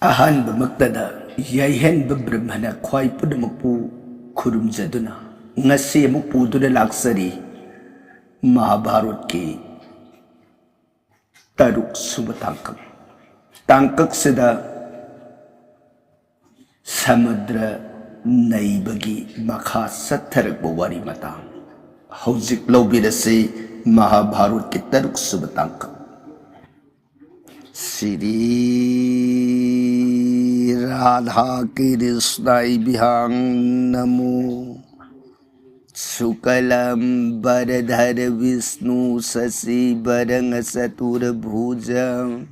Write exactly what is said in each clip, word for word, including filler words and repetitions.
ꯑꯍꯥꯟꯕꯃꯛꯇꯗ ꯌꯥꯏꯍꯟꯕ ꯕ꯭ꯔꯍ꯭ꯃꯅ ꯈ꯭ꯋꯥꯏ ꯄꯨꯝꯅꯃꯛꯄꯨ ꯈꯨꯔꯨꯝꯖꯗꯨꯅ ꯉꯁꯤ ꯑꯃꯨꯛ ꯄꯨꯗꯨꯅ ꯂꯥꯛꯆꯔꯤ꯫ ꯃꯍꯥꯚꯥꯔꯠꯀꯤ ꯇꯔꯨꯛ ꯁꯨꯕ ꯇꯥꯡꯀꯛ꯫ ꯇꯥꯡꯀꯛꯁꯤꯗ ꯁꯃꯨꯗ꯭ꯔ ꯅꯩꯕꯒꯤ ꯃꯈꯥ ꯆꯠꯊꯔꯛꯄ ꯋꯥꯔꯤ ꯃꯇꯥꯡ ꯍꯧꯖꯤꯛ ꯂꯧꯕꯤꯔꯁꯤ꯫ ꯃꯍꯥꯚꯥꯔꯠꯀꯤ ꯇꯔꯨꯛ ꯁꯨꯕ ꯇꯥꯡꯀꯛ꯫ ꯁ꯭ꯔꯤ ꯔꯥꯙꯥ ꯀ꯭ꯔꯤꯁ꯭ꯅꯥꯏ ꯚ꯭ꯌꯥꯝ ꯅꯃꯣ꯫ ꯁꯨꯛꯂꯝ ꯚꯔꯙꯔ ꯕꯤꯁ꯭ꯅꯨ ꯁꯁꯤ ꯚꯔꯅ ꯆꯇꯨꯔ ꯚꯨꯖ꯫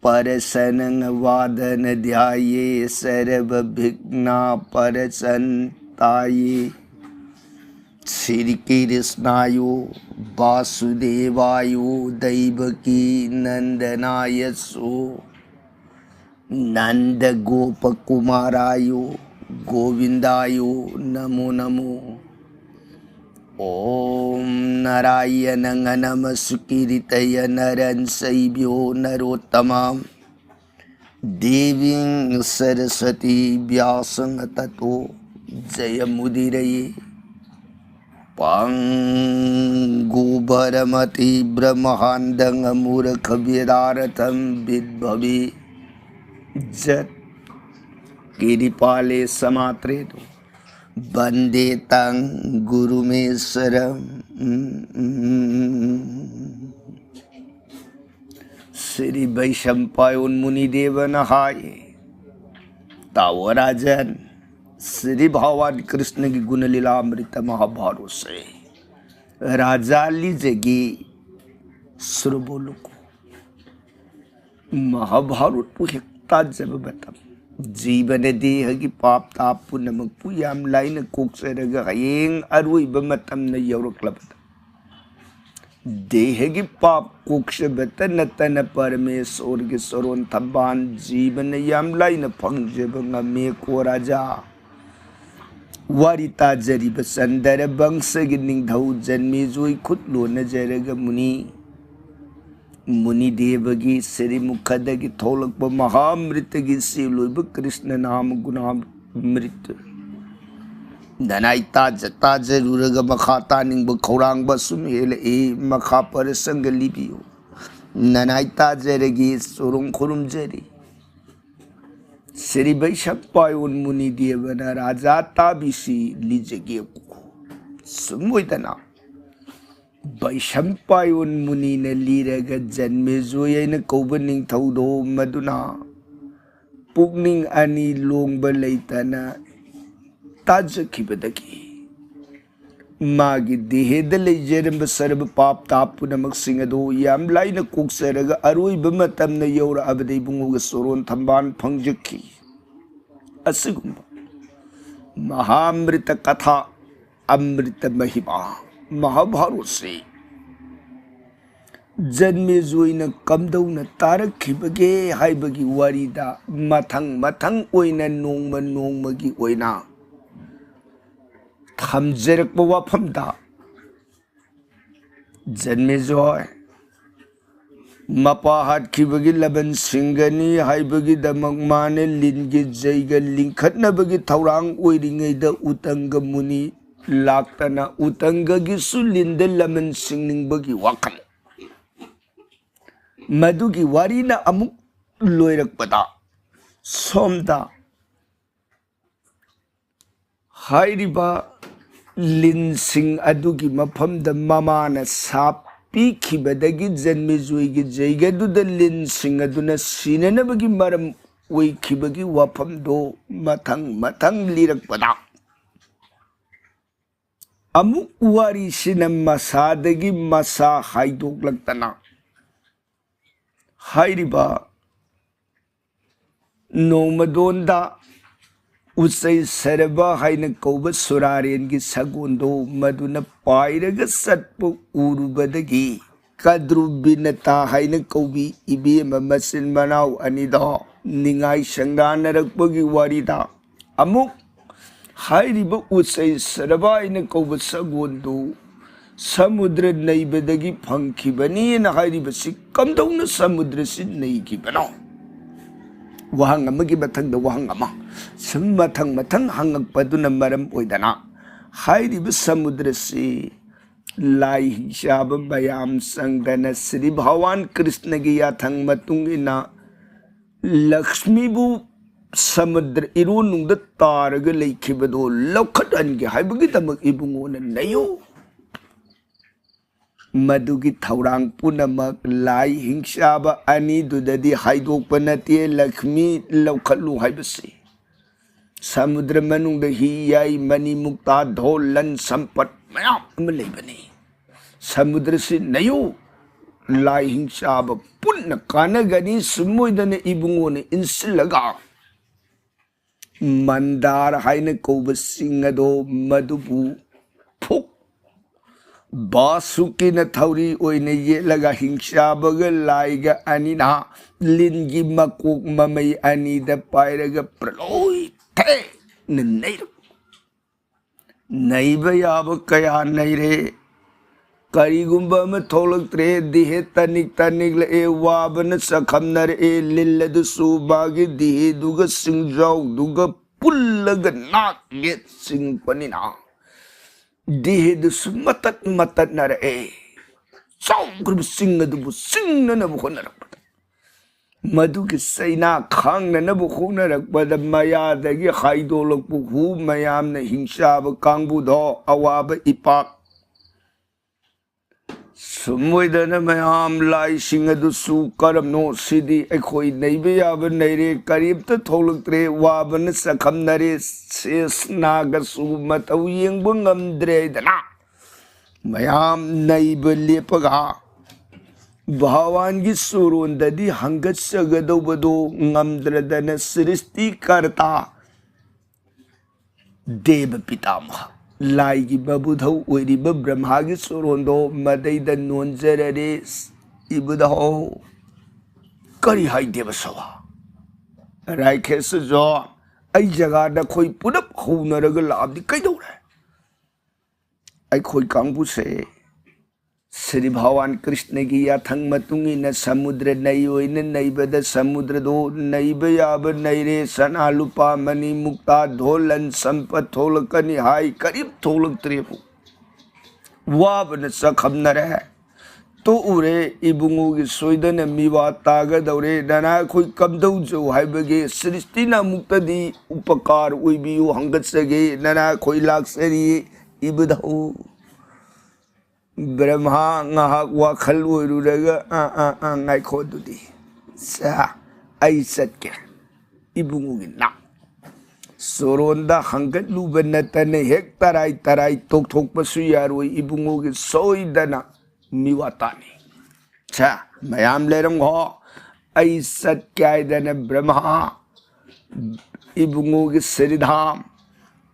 ꯄ꯭ꯔꯁꯟꯅ ꯋꯥꯗꯅ ꯙ꯭ꯌꯥꯌꯦ ꯁꯔꯚ ꯚꯤꯘ꯭ꯅ ꯄ꯭ꯔꯁꯟꯇꯥꯌꯦ꯫ ꯁ꯭ꯔꯤ ꯀ꯭ꯔꯤꯁ꯭ꯅꯥꯌꯣ ꯕꯥꯁꯨꯗꯦꯕꯥꯌꯣ ꯗꯩꯕꯀꯤ ꯅꯟꯗꯅꯥꯌ ꯆ ꯅꯟꯗ ꯒꯣꯄ ꯀꯨꯃꯥꯔꯥꯌꯣ ꯒꯣꯕꯤꯟꯗꯥꯌꯣ ꯅꯃꯣ ꯅꯃꯣ꯫ ॐ नारायणं नमस्कृत्य नरं चैव नरोत्तमम्। देवीं सरस्वतीं व्यासं ततो जयमुदीरये। पङ्गुभरमतिभ्रमहान्दं मूर्खं वेदार्थं विद्भवे जत्। कृपाले समात्रेतु वन्दे तं गुरुमीश्वरम्। श्री वैशम्पायन मुनिदेव ने कहा, ताओ राजन, श्री भगवान कृष्ण की गुण लीलामृत महाभारत से राजा लीजेगी श्रोवण को। ꯃꯍꯥꯚꯥꯔꯠꯄꯨ ꯍꯦꯛ ꯇꯥꯖꯕ ꯃꯇꯝ, ꯖꯤꯕꯅ ꯗꯦꯍꯒꯤ ꯄꯥꯞ ꯇꯥꯞ ꯄꯨꯝꯅꯃꯛꯄꯨ ꯌꯥꯝ ꯂꯥꯏꯅ ꯀꯣꯛꯆꯔꯒ ꯍꯌꯦꯡ ꯑꯔꯣꯏꯕ ꯃꯇꯝꯅ ꯌꯧꯔꯛꯂꯕꯗ ꯗꯦꯍꯒꯤ ꯄꯥꯞ ꯀꯣꯛꯆꯕꯇ ꯅꯠꯇꯅ ꯄꯔꯃꯦꯁꯣꯔꯒꯤ ꯆꯔꯣꯟ ꯊꯝꯕꯥꯜ ꯖꯤꯕꯅ ꯌꯥꯝ ꯂꯥꯏꯅ ꯐꯪꯖꯕ ꯉꯝꯃꯦꯀꯣ ꯔꯥꯖꯥ꯫ ꯋꯥꯔꯤ ꯇꯥꯖꯔꯤꯕ ꯆꯟꯗ꯭ꯔ ꯕꯪꯁꯒꯤ ꯅꯤꯡꯊꯧ ꯖꯟꯃꯦꯖꯣꯏ ꯈꯨꯠ ꯂꯣꯟꯅꯖꯔꯒ ꯃꯨꯅꯤ ꯃꯨꯅꯤꯗꯦꯕꯒꯤ ꯁꯤꯔꯤꯃꯨꯈꯗꯒꯤ ꯊꯣꯛꯂꯛꯄ ꯃꯍꯥꯃ꯭ꯔꯤꯇꯒꯤ ꯆꯦꯜꯂꯣꯏꯕ ꯀ꯭ꯔꯤꯁꯅ ꯅꯥꯃ ꯒꯨꯅꯥꯃ꯭ꯔꯤꯇ꯫ ꯅꯅꯥꯏ ꯇꯥꯖ ꯇꯥꯖꯔꯨꯔꯒ ꯃꯈꯥ ꯇꯥꯅꯤꯡꯕ ꯈꯧꯔꯥꯡꯕ ꯁꯨꯝ ꯍꯦꯜꯂꯛꯏ꯫ ꯃꯈꯥ ꯄꯔꯁꯪꯒ ꯂꯤꯕꯤꯌꯨ꯫ ꯅꯅꯥꯏ ꯇꯥꯖꯔꯒꯦ, ꯆꯣꯔꯣꯡ ꯈꯨꯔꯨꯝꯖꯔꯤ꯫ ꯁ꯭ꯔꯤ ꯕꯩꯁꯝꯄꯥꯌꯣꯟ ꯃꯨꯅꯤꯗꯦꯕꯅ ꯔꯥꯖꯥ ꯇꯥꯕꯤꯁꯤ ꯂꯤꯖꯒꯦ꯫ ꯁꯨꯝ ꯑꯣꯏꯗꯅ ꯕꯩꯁꯝꯄꯥꯌꯣꯟ ꯃꯨꯅꯤꯅ ꯂꯤꯔꯒ ꯖꯟꯃꯦꯖꯣꯏ ꯍꯥꯏꯅ ꯀꯧꯕ ꯅꯤꯡꯊꯧꯗꯣ ꯃꯗꯨꯅ ꯄꯨꯛꯅꯤꯡ ꯑꯅꯤ ꯂꯣꯡꯕ ꯂꯩꯇꯅ ꯇꯥꯖꯈꯤꯕꯗꯒꯤ ꯃꯥꯒꯤ ꯗꯦꯍꯦꯗ ꯂꯩꯖꯔꯝꯕ ꯁꯔꯕ ꯄꯥꯞ ꯇꯥꯞ ꯄꯨꯝꯅꯃꯛꯁꯤꯡ ꯑꯗꯨ ꯌꯥꯝ ꯂꯥꯏꯅ ꯀꯣꯛꯆꯔꯒ ꯑꯔꯣꯏꯕ ꯃꯇꯝꯅ ꯌꯧꯔꯛꯑꯕꯗ ꯏꯕꯨꯡꯉꯣꯒ ꯆꯣꯔꯣꯟ ꯊꯝꯕꯥꯜ ꯐꯪꯖꯈꯤ꯫ ꯑꯁꯤꯒꯨꯝꯕ ꯃꯍꯥꯃ꯭ꯔꯤꯇ ꯀꯊꯥ, ꯑꯃ꯭ꯔꯤꯇ ꯃꯍꯤꯃꯥ, ꯃꯍꯥꯚꯥꯔꯠꯁꯤ ꯖꯟꯃꯦꯖꯣꯏꯅ ꯀꯝꯗꯧꯅ ꯇꯥꯔꯛꯈꯤꯕꯒꯦ ꯍꯥꯏꯕꯒꯤ ꯋꯥꯔꯤꯗ ꯃꯊꯪ ꯃꯊꯪ ꯑꯣꯏꯅ ꯅꯣꯡꯃ ꯅꯣꯡꯃꯒꯤ ꯑꯣꯏꯅ ꯊꯝꯖꯔꯛꯄ ꯋꯥꯐꯝꯗ ꯖꯟꯃꯦꯖꯣꯏ ꯃꯄꯥ ꯍꯥꯠꯈꯤꯕꯒꯤ ꯂꯃꯟ ꯁꯤꯡꯒꯅꯤ ꯍꯥꯏꯕꯒꯤꯗꯃꯛ ꯃꯥꯅ ꯂꯤꯟꯒꯤ ꯖꯩꯒ ꯂꯤꯡꯈꯠꯅꯕꯒꯤ ꯊꯧꯔꯥꯡ ꯑꯣꯏꯔꯤꯉꯩꯗ ꯎꯇꯪꯒ ꯃꯨꯅꯤ ꯂꯥꯛꯇꯅ ꯎꯇꯪꯒꯒꯤꯁꯨ ꯂꯤꯟꯗ ꯂꯃꯟ ꯁꯤꯡꯅꯤꯡꯕꯒꯤ ꯋꯥꯈꯜ꯫ ꯃꯗꯨꯒꯤ ꯋꯥꯔꯤꯅ ꯑꯃꯨꯛ ꯂꯣꯏꯔꯛꯄꯗ ꯁꯣꯝꯗ ꯍꯥꯏꯔꯤꯕ ꯂꯤꯟꯁꯤꯡ ꯑꯗꯨꯒꯤ ꯃꯐꯝꯗ ꯃꯃꯥꯅ ꯁꯥꯞ ꯄꯤꯈꯤꯕꯗꯒꯤ ꯖꯟꯃꯦꯖꯣꯏꯒꯤ ꯖꯩꯒꯗꯨꯗ ꯂꯤꯟꯁꯤꯡ ꯑꯗꯨꯅ ꯁꯤꯅꯅꯕꯒꯤ ꯃꯔꯝ ꯑꯣꯏꯈꯤꯕꯒꯤ ꯋꯥꯐꯝꯗꯣ ꯃꯊꯪ ꯃꯊꯪ ꯂꯤꯔꯛꯄꯗ ꯑꯃꯨꯛ ꯋꯥꯔꯤꯁꯤꯅ ꯃꯁꯥꯗꯒꯤ ꯃꯁꯥ ꯍꯥꯏꯗꯣꯛꯂꯛꯇꯅ ꯍꯥꯏꯔꯤꯕ ꯅꯣꯡꯃꯗꯣꯟꯗ ꯎꯆꯩ ꯁꯔꯕ ꯍꯥꯏꯅ ꯀꯧꯕ ꯁꯨꯔꯥꯔꯦꯟꯒꯤ ꯁꯒꯣꯜꯗꯣ ꯃꯗꯨꯅ ꯄꯥꯏꯔꯒ ꯆꯠꯄ ꯎꯔꯨꯕꯗꯒꯤ ꯀꯗ꯭ꯔꯨꯕꯤꯅꯇꯥ ꯍꯥꯏꯅ ꯀꯧꯕꯤ ꯏꯕꯦꯝꯃ ꯃꯆꯤꯟ ꯃꯅꯥꯎ ꯑꯅꯤꯗꯣ ꯅꯤꯡꯉꯥꯏ ꯁꯪꯗꯥꯅꯔꯛꯄꯒꯤ ꯋꯥꯔꯤꯗ ꯑꯃꯨꯛ ꯍꯥꯏꯔꯤꯕ ꯎꯆꯩ ꯁꯔꯕꯥꯏꯅ ꯀꯧꯕ ꯁꯒꯣꯜꯗꯨ ꯁꯃꯨꯗ꯭ꯔ ꯅꯩꯕꯗꯒꯤ ꯐꯪꯈꯤꯕꯅꯤꯅ ꯍꯥꯏꯔꯤꯕꯁꯤ ꯀꯝꯗꯧꯅ ꯁꯃꯨꯗ꯭ꯔꯁꯤ ꯅꯩꯈꯤꯕꯅꯣ? ꯋꯥꯍꯪ ꯑꯃꯒꯤ ꯃꯊꯪꯗ ꯋꯥꯍꯪ ꯑꯃ, ꯁꯨꯝ ꯃꯊꯪ ꯃꯊꯪ ꯍꯪꯉꯛꯄꯗꯨꯅ ꯃꯔꯝ ꯑꯣꯏꯗꯅ, ꯍꯥꯏꯔꯤꯕ ꯁꯃꯨꯗ꯭ꯔꯁꯤ ꯂꯥꯏ ꯍꯤꯡꯆꯥꯕ ꯃꯌꯥꯝ ꯆꯪꯗꯅ ꯁ꯭ꯔꯤ ꯚꯒꯋꯥꯟ ꯀ꯭ꯔꯤꯁꯅꯒꯤ ꯌꯥꯊꯪ ꯃꯇꯨꯡ ꯏꯟꯅ ꯂꯛꯁꯃꯤꯕꯨ ꯁꯃꯨꯗ꯭ꯔ ꯏꯔꯣꯟꯅꯨꯡꯗ ꯇꯥꯔꯒ ꯂꯩꯈꯤꯕꯗꯨ ꯂꯧꯈꯠꯍꯟꯒꯦ ꯍꯥꯏꯕꯒꯤꯗꯃꯛ ꯏꯕꯨꯡꯉꯣꯅ ꯅꯩꯌꯨ꯫ ꯃꯗꯨꯒꯤ ꯊꯧꯔꯥꯡ ꯄꯨꯝꯅꯃꯛ ꯂꯥꯏ ꯍꯤꯡꯆꯥꯕ ꯑꯅꯤꯗꯨꯗꯗꯤ ꯍꯥꯏꯗꯣꯛꯄ ꯅꯠꯇꯦ, ꯂꯛꯁꯃꯤ ꯂꯧꯈꯠꯂꯨ ꯍꯥꯏꯕꯁꯤ꯫ ꯁꯃꯨꯗ꯭ꯔ ꯃꯅꯨꯡꯗ ꯍꯤ, ꯌꯥꯏ, ꯃꯅꯤ, ꯃꯨꯛꯇꯥ, ꯙꯣꯜ, ꯂꯟ, ꯁꯝꯄꯠ ꯃꯌꯥꯝ ꯑꯃ ꯂꯩꯕꯅꯤ꯫ ꯁꯃꯨꯗ꯭ꯔꯁꯤ ꯅꯩꯌꯨ, ꯂꯥꯏ ꯍꯤꯡꯆꯥꯕ ꯄꯨꯟꯅ ꯀꯥꯟꯅꯒꯅꯤ꯫ ꯁꯨꯝ ꯑꯣꯏꯗꯅ ꯏꯕꯨꯡꯉꯣꯅ ꯏꯟꯁꯤꯜꯂꯒ ꯃꯟꯗꯥꯔ ꯍꯥꯏꯅ ꯀꯧꯕ ꯆꯤꯡ ꯑꯗꯣ, ꯃꯗꯨꯕꯨ ꯐꯨꯛ ꯕꯥꯁꯨꯀꯤꯅ ꯊꯧꯔꯤ ꯑꯣꯏꯅ ꯌꯦꯠꯂꯒ ꯍꯤꯡꯆꯥꯕꯒ ꯂꯥꯏꯒ ꯑꯅꯤꯅ ꯂꯤꯟꯒꯤ ꯃꯀꯣꯛ ꯃꯃꯩ ꯑꯅꯤꯗ ꯄꯥꯏꯔꯒ ꯄ꯭ꯔꯂꯣꯏ ꯊꯦꯅ ꯅꯩꯔꯛ ꯅꯩꯕ ꯌꯥꯕ ꯀꯌꯥ ꯅꯩꯔꯦ꯫ ꯀꯔꯤꯒꯨꯝꯕ ꯑꯃ ꯊꯣꯛꯂꯛꯇ꯭ꯔꯦ, ꯗꯤꯍꯦ ꯇꯅꯤꯛ ꯇꯅꯤꯛꯂꯛꯑꯦ, ꯋꯥꯕꯅ ꯆꯈꯝꯅꯔꯛꯑꯦ, ꯂꯤꯜ ꯑꯗꯨꯁꯨ ꯃꯥꯒꯤ ꯗꯤꯍꯦꯗꯨꯒ ꯁꯤꯡꯖꯥꯎꯗꯨꯒ ꯄꯨꯜꯂꯒ ꯅꯥꯛ ꯌꯦꯠ ꯆꯤꯡꯉꯛꯄꯅꯤꯅ, ꯗꯤꯍꯦꯗꯨꯁꯨ ꯃꯇꯠ ꯃꯇꯠꯅꯔꯛꯑꯦ꯫ ꯆꯥꯎꯈ꯭ꯔꯕ ꯆꯤꯡ ꯑꯗꯨꯕꯨ ꯆꯤꯡꯅꯅꯕ ꯍꯣꯠꯅꯔꯛꯄꯗ, ꯃꯗꯨꯒꯤ ꯆꯩꯅꯥ ꯈꯥꯡꯅꯅꯕ ꯍꯣꯠꯅꯔꯛꯄꯗ, ꯃꯌꯥꯗꯒꯤ ꯍꯥꯏꯗꯣꯛꯂꯛꯄ ꯍꯨ ꯃꯌꯥꯝꯅ ꯍꯤꯡꯆꯥꯕ ꯀꯥꯡꯕꯨꯗꯣ ꯑꯋꯥꯕ ꯏꯄꯥꯛ꯫ ꯁꯨꯝ ꯑꯣꯏꯗꯅ ꯃꯌꯥꯝ, ꯂꯥꯏꯁꯤꯡ ꯑꯗꯨꯁꯨ ꯀꯔꯝꯅꯣ ꯁꯤꯗꯤ ꯑꯩꯈꯣꯏ ꯅꯩꯕ ꯌꯥꯕ ꯅꯩꯔꯦ, ꯀꯔꯤꯝꯇ ꯊꯣꯛꯂꯛꯇ꯭ꯔꯦ, ꯋꯥꯕꯅ ꯆꯈꯝꯅꯔꯦ, ꯁꯦꯁ ꯅꯥꯒꯁꯨ ꯃꯇꯧ ꯌꯦꯡꯕ ꯉꯝꯗ꯭ꯔꯦ ꯍꯥꯏꯗꯅ ꯃꯌꯥꯝ ꯅꯩꯕ ꯂꯦꯞꯄꯒ ꯚꯒꯋꯥꯟꯒꯤ ꯆꯨꯔꯣꯟꯗꯗꯤ ꯍꯪꯒꯠꯆꯒꯗꯧꯕꯗꯣ ꯉꯝꯗ꯭ꯔꯗꯅ ꯁ꯭ꯔꯤꯁꯇꯤꯀꯔꯇꯥ ꯗꯦꯕ ꯄꯤꯇꯥꯃꯍ, ꯂꯥꯏꯒꯤ ꯃꯕꯨꯙꯧ ꯑꯣꯏꯔꯤꯕ ꯕ꯭ꯔꯍ꯭ꯃꯥꯒꯤ ꯆꯨꯔꯣꯟꯗꯣ ꯃꯗꯩꯗ ꯅꯣꯟꯖꯔꯔꯦ꯫ ꯏꯕꯨꯙꯧ, ꯀꯔꯤ ꯍꯥꯏ ꯗꯦꯕ ꯁꯚꯥ? ꯔꯥꯏꯈꯦꯁꯁꯨ ꯑꯩ ꯖꯒꯥꯗ ꯑꯩꯈꯣꯏ ꯄꯨꯂꯞ ꯍꯧꯅꯔꯒ ꯂꯥꯛꯑꯕꯗꯤ ꯀꯩꯗꯧꯔꯦ? ꯑꯩꯈꯣꯏ ꯀꯥꯡꯕꯨꯁꯦ ꯁ꯭ꯔꯤ ꯚꯒꯋꯥꯟ ꯀ꯭ꯔꯤꯁꯅꯒꯤ ꯌꯥꯊꯪ ꯃꯇꯨꯡ ꯏꯟꯅ ꯁꯃꯨꯗ꯭ꯔ ꯅꯩ ꯑꯣꯏꯅ ꯅꯩꯕꯗ ꯁꯃꯨꯗ꯭ꯔꯗꯣ ꯅꯩꯕ ꯌꯥꯕ ꯅꯩꯔꯦ, ꯁꯅꯥ ꯂꯨꯄꯥ ꯃꯅꯤ ꯃꯨꯛꯇꯥ ꯙꯣꯂꯟ ꯁꯝꯄꯠ ꯊꯣꯛꯂꯛꯀꯅꯤ ꯍꯥꯏ, ꯀꯔꯤꯝ ꯊꯣꯛꯂꯛꯇ꯭ꯔꯦꯕꯨ꯫ ꯋꯥꯕꯅ ꯆꯈꯝꯅꯔꯦ꯫ ꯇꯣꯛꯎꯔꯦ, ꯏꯕꯨꯡꯉꯣꯒꯤ ꯁꯣꯏꯗꯅ ꯃꯤꯋꯥ ꯇꯥꯒꯗꯧꯔꯦ꯫ ꯅꯅꯥ ꯑꯩꯈꯣꯏ ꯀꯝꯗꯧꯖꯧ ꯍꯥꯏꯕꯒꯦ? ꯁ꯭ꯔꯤꯁꯇꯤꯅ ꯑꯃꯨꯛꯇꯗꯤ ꯎꯄꯀꯥꯔ ꯑꯣꯏꯕꯤꯌꯨ, ꯍꯪꯒꯠꯆꯒꯦ꯫ ꯅꯅꯥ ꯑꯩꯈꯣꯏ ꯂꯥꯛꯆꯔꯤ, ꯏꯕꯨꯙꯧ꯫ ꯕ꯭ꯔꯍꯃꯥ ꯉꯥꯏꯍꯥꯛ ꯋꯥꯈꯜ ꯑꯣꯏꯔꯨꯔꯒ, "ꯑꯥ, ꯑꯥ, ꯑꯥ, ꯉꯥꯏꯈꯣ ꯑꯗꯨꯗꯤ꯫ ꯁꯦ, ꯑꯩ ꯆꯠꯀꯦ꯫ ꯏꯕꯨꯡꯉꯣꯒꯤ ꯅꯥ ꯆꯣꯔꯣꯟꯗ ꯍꯪꯒꯠꯂꯨꯕ ꯅꯠꯇꯅ ꯍꯦꯛ ꯇꯔꯥꯏ ꯇꯔꯥꯏ ꯇꯣꯛꯊꯣꯛꯄꯁꯨ ꯌꯥꯔꯣꯏ꯫ ꯏꯕꯨꯡꯉꯣꯒꯤ ꯁꯣꯏꯗꯅ ꯃꯤꯋꯥ ꯇꯥꯅꯤ꯫ ꯁꯦ, ꯃꯌꯥꯝ ꯂꯩꯔꯝꯈꯣ, ꯑꯩ ꯆꯠꯀꯦ" ꯍꯥꯏꯗꯅ ꯕ꯭ꯔꯍꯃꯥ ꯏꯕꯨꯡꯉꯣꯒꯤ ꯁ꯭ꯔꯤꯙꯥꯝ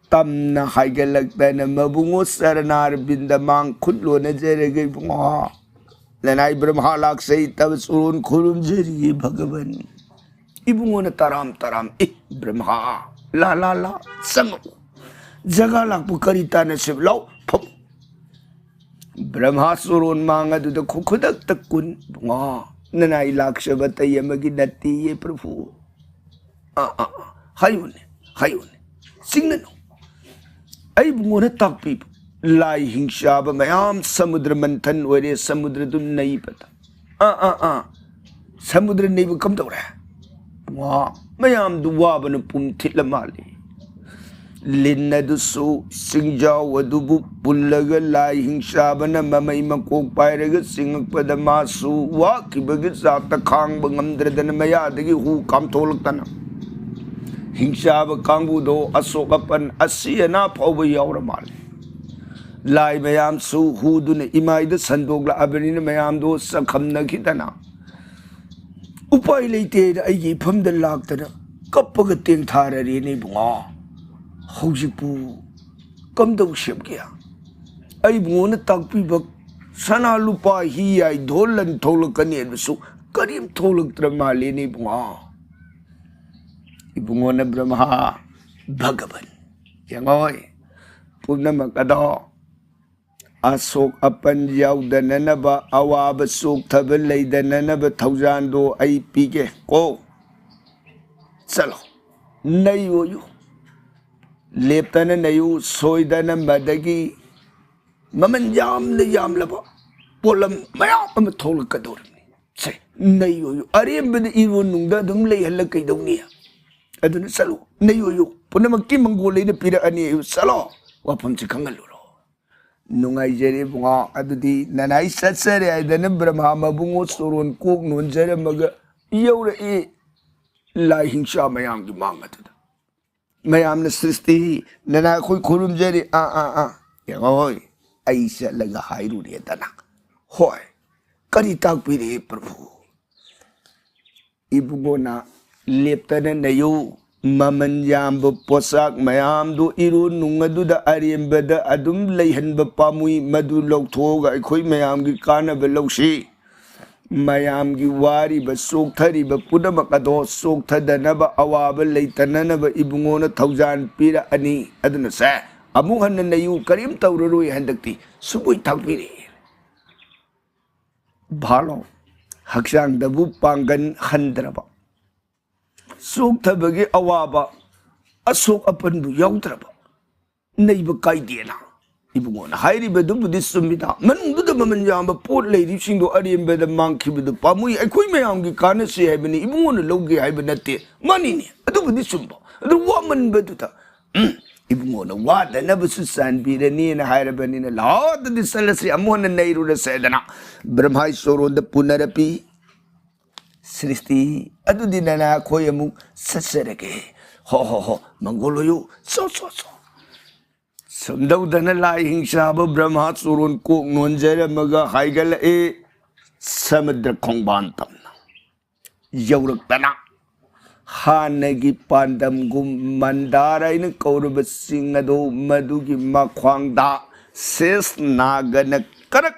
ꯇꯝꯅ ꯍꯥꯏꯒꯠꯂꯛꯇꯅ, "ꯃꯕꯨꯡꯉꯣ ꯆꯔꯅꯥꯔꯕꯤꯟꯗ ꯃꯥꯡ ꯈꯨꯠ ꯂꯣꯟꯅꯖꯔꯒꯦ ꯏꯕꯨꯡꯉꯣ꯫ ꯂꯅꯥꯏ ꯕ꯭ꯔꯍꯃꯥ ꯂꯥꯛꯆꯩ, ꯇꯕ ꯆꯨꯔꯣꯟ ꯈꯨꯔꯨꯝꯖꯔꯤꯌꯦ ꯚꯒꯕꯟ꯫" ꯏꯕꯨꯡꯉꯣꯅ ꯇꯔꯥꯝ ꯇꯔꯥꯝ, "ꯑꯦ ꯕ꯭ꯔꯍꯃꯥ, ꯂꯥ ꯂꯥ ꯂꯥ, ꯆꯪꯉꯛꯎ꯫ ꯖꯒꯥ ꯂꯥꯛꯄ ꯀꯔꯤ ꯇꯥꯟꯅꯁꯦꯕ? ꯂꯥꯎ, ꯐꯝ꯫" ꯕ꯭ꯔꯍꯃꯥ ꯆꯨꯔꯣꯟ ꯃꯥꯡ ꯑꯗꯨꯗ ꯈꯨ-, ꯈꯨꯗꯛꯇ ꯀꯨꯟ, "ꯏꯕꯨꯡꯉꯣ, ꯅꯅꯥꯏ ꯂꯥꯛꯆꯕ ꯑꯇꯩ ꯑꯃꯒꯤ ꯅꯠꯇꯦꯌꯦ ꯄ꯭ꯔꯚꯨ꯫ ꯑꯥ, ꯑꯥ, ꯑꯥ, ꯍꯥꯏꯌꯨꯅꯦ, ꯍꯥꯏꯌꯨꯅꯦ, ꯆꯤꯡꯅꯅꯨ꯫ ꯑꯩ ꯏꯕꯨꯡꯉꯣꯅ ꯇꯥꯛꯄꯤꯕ ꯂꯥꯏ ꯍꯤꯡꯆꯥꯕ ꯃꯌꯥꯝ ꯁꯃꯨꯗ꯭ꯔ ꯃꯟꯊꯟ ꯑꯣꯏꯔꯦ, ꯁꯃꯨꯗ꯭ꯔꯗꯨ ꯅꯩꯕꯗ꯫ ꯑꯥ, ꯑꯥ, ꯑꯥ, ꯁꯃꯨꯗ꯭ꯔ ꯅꯩꯕ ꯀꯝꯗꯧꯔꯦ? ꯋꯥ, ꯃꯌꯥꯝꯗꯨ ꯋꯥꯕꯅ ꯄꯨꯝ ꯊꯤꯠꯂ ꯃꯥꯜꯂꯤ꯫ ꯂꯤꯟ ꯑꯗꯨꯁꯨ ꯆꯤꯡꯖꯥꯎ ꯑꯗꯨꯕꯨ ꯄꯨꯜꯂꯒ ꯂꯥꯏ ꯍꯤꯡꯆꯥꯕꯅ ꯃꯃꯩ ꯃꯀꯣꯛ ꯄꯥꯏꯔꯒ ꯆꯤꯡꯉꯛꯄꯗ ꯃꯥꯁꯨ ꯋꯥꯈꯤꯕꯒꯤ ꯆꯥꯛꯇ ꯈꯥꯡꯕ ꯉꯝꯗ꯭ꯔꯗꯅ ꯃꯌꯥꯗꯒꯤ ꯍꯨ ꯀꯥꯝꯊꯣꯛꯂꯛꯇꯅ ꯍꯤꯡꯆꯥꯕ ꯀꯥꯡꯕꯨꯗꯣ ꯑꯁꯣꯛ ꯑꯄꯟ ꯑꯁꯤ ꯑꯅꯥ ꯐꯥꯎꯕ ꯌꯥꯎꯔ ꯃꯥꯜꯂꯤ꯫ ꯂꯥꯏ ꯃꯌꯥꯝꯁꯨ ꯍꯨꯗꯨꯅ ꯏꯃꯥꯏꯗ ꯁꯟꯗꯣꯛꯂꯛꯑꯕꯅꯤꯅ ꯃꯌꯥꯝꯗꯣ ꯆꯈꯝꯅꯈꯤꯗꯅ ꯎꯄꯥꯏ ꯂꯩꯇꯦꯅ ꯑꯩꯒꯤ ꯏꯐꯝꯗ ꯂꯥꯛꯇꯅ ꯀꯞꯄꯒ ꯇꯦꯡꯊꯥꯔꯔꯦꯅꯦ ꯏꯕꯨꯡꯉꯣ꯫ ꯍꯧꯖꯤꯛꯄꯨ ꯀꯝꯗꯧ ꯁꯦꯝꯒꯦ? ꯑꯩ ꯏꯕꯨꯡꯉꯣꯅ ꯇꯥꯛꯄꯤꯕ ꯁꯅꯥ ꯂꯨꯄꯥ ꯍꯤ ꯌꯥꯏ ꯙꯣꯔ ꯂꯟ ꯊꯣꯛꯂꯛꯀꯅꯤ ꯍꯥꯏꯕꯁꯨ ꯀꯔꯤꯝ ꯊꯣꯛꯂꯛꯇ꯭ꯔ ꯃꯥꯜꯂꯦꯅꯦ ꯏꯕꯨꯡꯉꯣ꯫ ꯏꯕꯨꯡꯉꯣꯅ ꯕ꯭ꯔꯍꯃꯥ, ꯚꯒꯕꯟ, ꯌꯦꯡꯉꯣꯏ, ꯄꯨꯝꯅꯃꯛ ꯑꯗꯣ ꯑꯁꯣꯛ ꯑꯄꯟ ꯌꯥꯎꯗꯅꯅꯕ, ꯑꯋꯥꯕ ꯆꯣꯛꯊꯕ ꯂꯩꯗꯅꯅꯕ ꯊꯧꯖꯥꯟꯗꯣ ꯑꯩ ꯄꯤꯒꯦ ꯀꯣ꯫ ꯆꯠꯂꯣ, ꯅꯩꯌꯨ꯫ ꯂꯦꯞꯇꯅ ꯅꯩꯌꯨ, ꯁꯣꯏꯗꯅ ꯃꯗꯒꯤ ꯃꯃꯜ ꯌꯥꯝꯅ ꯌꯥꯝꯂꯕ ꯄꯣꯠꯂꯝ ꯃꯌꯥꯝ ꯑꯃ ꯊꯣꯛꯂꯛꯀꯗꯧꯔꯤꯕꯅꯤ꯫ ꯁꯦ, ꯅꯩꯌꯨ, ꯑꯔꯦꯝꯕꯗ ꯏꯔꯣꯟ ꯅꯨꯡꯗ ꯑꯗꯨꯝ ꯂꯩꯍꯜꯂ ꯀꯩꯗꯧꯅꯤ? ꯑꯗꯨꯅ ꯆꯠꯂꯨ, ꯅꯩꯌꯨ, ꯄꯨꯝꯅꯃꯛꯀꯤ ꯃꯪꯒꯣꯜ ꯑꯩꯅ ꯄꯤꯔꯛꯑꯅꯤ꯫ ꯆꯠꯂꯣ, ꯋꯥꯐꯝꯁꯤ ꯈꯪꯍꯜꯂꯨꯔꯣ꯫ ꯅꯨꯡꯉꯥꯏꯖꯔꯦ ꯏꯕꯨꯡꯉꯣ꯫ ꯑꯗꯨꯗꯤ ꯅꯅꯥꯏ ꯆꯠꯆꯔꯦ ꯍꯥꯏꯗꯅ ꯕ꯭ꯔꯍꯃꯥ ꯃꯕꯨꯡꯉꯣ ꯆꯣꯔꯣꯟ ꯀꯣꯛ ꯅꯣꯟꯖꯔꯝꯃꯒ ꯌꯧꯔꯛꯏ ꯂꯥꯏ ꯍꯤꯡꯆꯥ ꯃꯌꯥꯝꯒꯤ ꯃꯥꯡ ꯑꯗꯨꯗ꯫ ꯃꯌꯥꯝꯅ ꯁ꯭ꯔꯤꯁꯇꯤ, ꯅꯅꯥꯏ ꯑꯩꯈꯣꯏ ꯈꯨꯔꯨꯝꯖꯔꯤ꯫ ꯑꯥ, ꯑꯥ, ꯑꯥ꯫ ꯌꯦꯡꯉꯣ ꯍꯣꯏ, ꯑꯩ ꯆꯠꯂꯒ ꯍꯥꯏꯔꯨꯔꯦꯗꯅ꯫ ꯍꯣꯏ, ꯀꯔꯤ ꯇꯥꯛꯄꯤꯔꯤ ꯄ꯭ꯔꯚꯨ? ꯏꯕꯨꯡꯉꯣꯅ ꯂꯦꯞꯇꯅ ꯅꯩꯌꯨ꯫ ꯃꯃꯜ ꯌꯥꯝꯕ ꯄꯣꯠꯁꯥꯛ ꯃꯌꯥꯝꯗꯨ ꯏꯔꯨ ꯅꯨꯡ ꯑꯗꯨꯗ ꯑꯔꯦꯝꯕꯗ ꯑꯗꯨꯝ ꯂꯩꯍꯟꯕ ꯄꯥꯝꯃꯨꯏ꯫ ꯃꯗꯨ ꯂꯧꯊꯣꯛꯑꯒ ꯑꯩꯈꯣꯏ ꯃꯌꯥꯝꯒꯤ ꯀꯥꯟꯅꯕ ꯂꯧꯁꯤ꯫ ꯃꯌꯥꯝꯒꯤ ꯋꯥꯔꯤꯕ, ꯆꯣꯛꯊꯔꯤꯕ ꯄꯨꯝꯅꯃꯛ ꯑꯗꯣ ꯆꯣꯛꯊꯗꯅꯕ, ꯑꯋꯥꯕ ꯂꯩꯇꯅꯅꯕ ꯏꯕꯨꯡꯉꯣꯅ ꯊꯧꯖꯥꯟ ꯄꯤꯔꯛꯑꯅꯤ꯫ ꯑꯗꯨꯅ ꯁꯦ, ꯑꯃꯨꯛ ꯍꯟꯅ ꯅꯩꯌꯨ, ꯀꯔꯤꯝ ꯇꯧꯔꯔꯣꯏ ꯍꯟꯗꯛꯇꯤ꯫ ꯁꯨꯡꯄꯣꯏ ꯊꯥꯛꯄꯤꯔꯦ꯫ ꯚꯥꯂꯣ, ꯍꯛꯆꯥꯡꯗꯕꯨ ꯄꯥꯡꯒꯟ ꯍꯟꯗ꯭ꯔꯕ, ꯆꯣꯛꯊꯕꯒꯤ ꯑꯋꯥꯕ, ꯑꯁꯣꯛ ꯑꯄꯟꯕꯨ ꯌꯥꯎꯗ꯭ꯔꯕ, ꯅꯩꯕ ꯀꯥꯏꯗꯦꯅ ꯏꯕꯨꯡꯉꯣꯅ ꯍꯥꯏꯔꯤꯕꯗꯨꯕꯨꯗꯤ ꯆꯨꯝꯃꯤꯗ꯫ ꯃꯅꯨꯡꯗꯨꯗ ꯃꯃꯜ ꯌꯥꯝꯕ ꯄꯣꯠ ꯂꯩꯔꯤꯕꯁꯤꯡꯗꯣ ꯑꯔꯦꯝꯕꯗ ꯃꯥꯡꯈꯤꯕꯗꯨ ꯄꯥꯝꯃꯨꯏ꯫ ꯑꯩꯈꯣꯏ ꯃꯌꯥꯝꯒꯤ ꯀꯥꯟꯅꯁꯤ ꯍꯥꯏꯕꯅꯤ, ꯏꯕꯨꯡꯉꯣꯅ ꯂꯧꯒꯦ ꯍꯥꯏꯕ ꯅꯠꯇꯦ꯫ ꯃꯥꯅꯤꯅꯦ, ꯑꯗꯨꯕꯨꯗꯤ ꯆꯨꯝꯕ꯫ ꯑꯗꯨ ꯋꯥꯃꯟꯕꯗꯨꯗ, ꯎꯝ, ꯏꯕꯨꯡꯉꯣꯅ ꯋꯥꯗꯅꯕꯁꯨ ꯆꯥꯟꯕꯤꯔꯅꯤꯅ ꯍꯥꯏꯔꯕꯅꯤꯅ, ꯂꯥꯛꯑꯣ, ꯑꯗꯨꯗꯤ ꯆꯠꯂꯁꯤ, ꯑꯃꯨꯛ ꯍꯟꯅ ꯅꯩꯔꯨꯔꯁꯦꯗꯅ ꯕ꯭ꯔꯍꯃꯥꯏ ꯆꯣꯔꯣꯟꯗ ꯄꯨꯅꯔꯛꯄꯤ꯫ ꯁ꯭ꯔꯤꯁꯇꯤ, ꯑꯗꯨꯗꯤ ꯅꯅꯥ ꯑꯩꯈꯣꯏ ꯑꯃꯨꯛ ꯆꯠꯆꯔꯒꯦ꯫ ꯍꯣ, ꯍꯣ, ꯍꯣ, ꯃꯪꯒꯣꯜ ꯑꯣꯏꯌꯨ꯫ ꯆꯣ, ꯆꯣ, ꯆꯣ꯫ ꯁꯨꯝꯗꯧꯗꯅ ꯂꯥꯏ ꯍꯤꯡꯆꯥꯕ ꯕ꯭ꯔꯍꯃꯥ ꯆꯣꯔꯣꯟ ꯀꯣꯛ ꯅꯣꯟꯖꯔꯝꯃꯒ ꯍꯥꯏꯒꯠꯂꯛꯏ ꯁꯃꯨꯗ꯭ꯔ ꯈꯣꯡꯕꯥꯟ ꯇꯝꯅ꯫ ꯌꯧꯔꯛꯇꯅ ꯍꯥꯟꯅꯒꯤ ꯄꯥꯟꯗꯝꯒꯨꯝ ꯃꯟꯗꯥꯔ ꯍꯥꯏꯅ ꯀꯧꯔꯕ ꯆꯤꯡ ꯑꯗꯨ, ꯃꯗꯨꯒꯤ ꯃꯈ꯭ꯋꯥꯡꯗ ꯁꯦꯁ ꯅꯥꯒꯅ ꯀꯔꯛ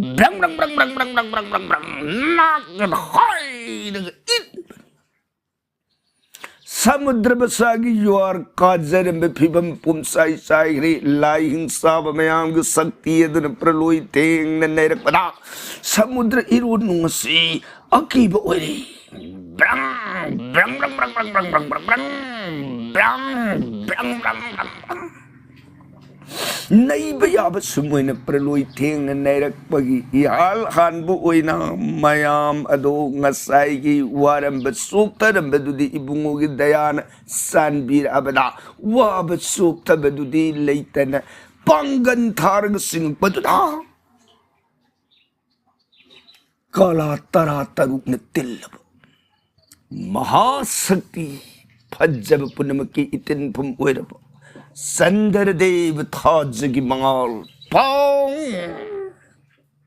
ꯕ꯭ꯔꯪ ꯕ꯭ꯔꯪ ꯕ꯭ꯔꯪ ꯕ꯭ꯔꯪ ꯅꯥꯛꯅ ꯍꯥꯏꯔꯒ ꯏꯠ꯫ ꯁꯃꯨꯗ꯭ꯔ ꯃꯁꯥꯒꯤ ꯌꯨꯍꯥꯔ ꯀꯥꯖꯔꯝꯕ ꯐꯤꯕꯝ ꯄꯨꯝꯁꯥꯏ ꯆꯥꯏꯈ꯭ꯔꯦ꯫ ꯂꯥꯏ ꯍꯤꯡꯆꯥꯕ ꯃꯌꯥꯝꯒꯤ ꯁꯛꯇꯤ ꯑꯗꯨꯅ ꯄ꯭ꯔꯂꯣꯏ ꯊꯦꯡꯅ ꯅꯩꯔꯛꯄꯗ ꯁꯃꯨꯗ꯭ꯔ ꯏꯔꯣꯟꯅꯨꯡ ꯑꯁꯤ ꯑꯀꯤꯕ ꯑꯣꯏꯔꯦ꯫ ꯕ꯭ꯔꯪ, ꯕ꯭ꯔꯪ, ꯕ꯭ꯔꯪ꯫ ꯅꯩꯕ ꯌꯥꯕ ꯁꯨꯝ ꯑꯣꯏꯅ ꯄ꯭ꯔꯂꯣꯏ ꯊꯦꯡꯅ ꯅꯩꯔꯛꯄꯒꯤ ꯏꯍꯥꯜ ꯍꯥꯟꯕ ꯑꯣꯏꯅ ꯃꯌꯥꯝ ꯑꯗꯣ ꯉꯁꯥꯏꯒꯤ ꯋꯥꯔꯝꯕ ꯆꯣꯛꯊꯔꯝꯕꯗꯨꯗꯤ ꯏꯕꯨꯡꯉꯣꯒꯤ ꯗꯌꯥꯅ ꯆꯥꯟꯕꯤꯔꯛꯑꯕꯗ ꯋꯥꯕ ꯆꯣꯛꯊꯕꯗꯨꯗꯤ ꯂꯩꯇꯅ ꯄꯥꯡꯒꯟ ꯊꯥꯔꯒ ꯆꯤꯡꯉꯛꯄꯗꯨꯗ ꯀꯥꯂꯥ ꯇꯔꯥ ꯇꯔꯨꯛꯅ ꯇꯤꯜꯂꯕ ꯃꯍꯥꯁꯛꯇꯤ ꯐꯖꯕ ꯄꯨꯝꯅꯃꯛꯀꯤ ꯏꯇꯤꯟꯐꯝ ꯑꯣꯏꯔꯕ ꯆꯟꯗ꯭ꯔꯗꯦꯕ ꯊꯥꯖꯒꯤ ꯃꯉꯥꯜ ꯄꯥꯎ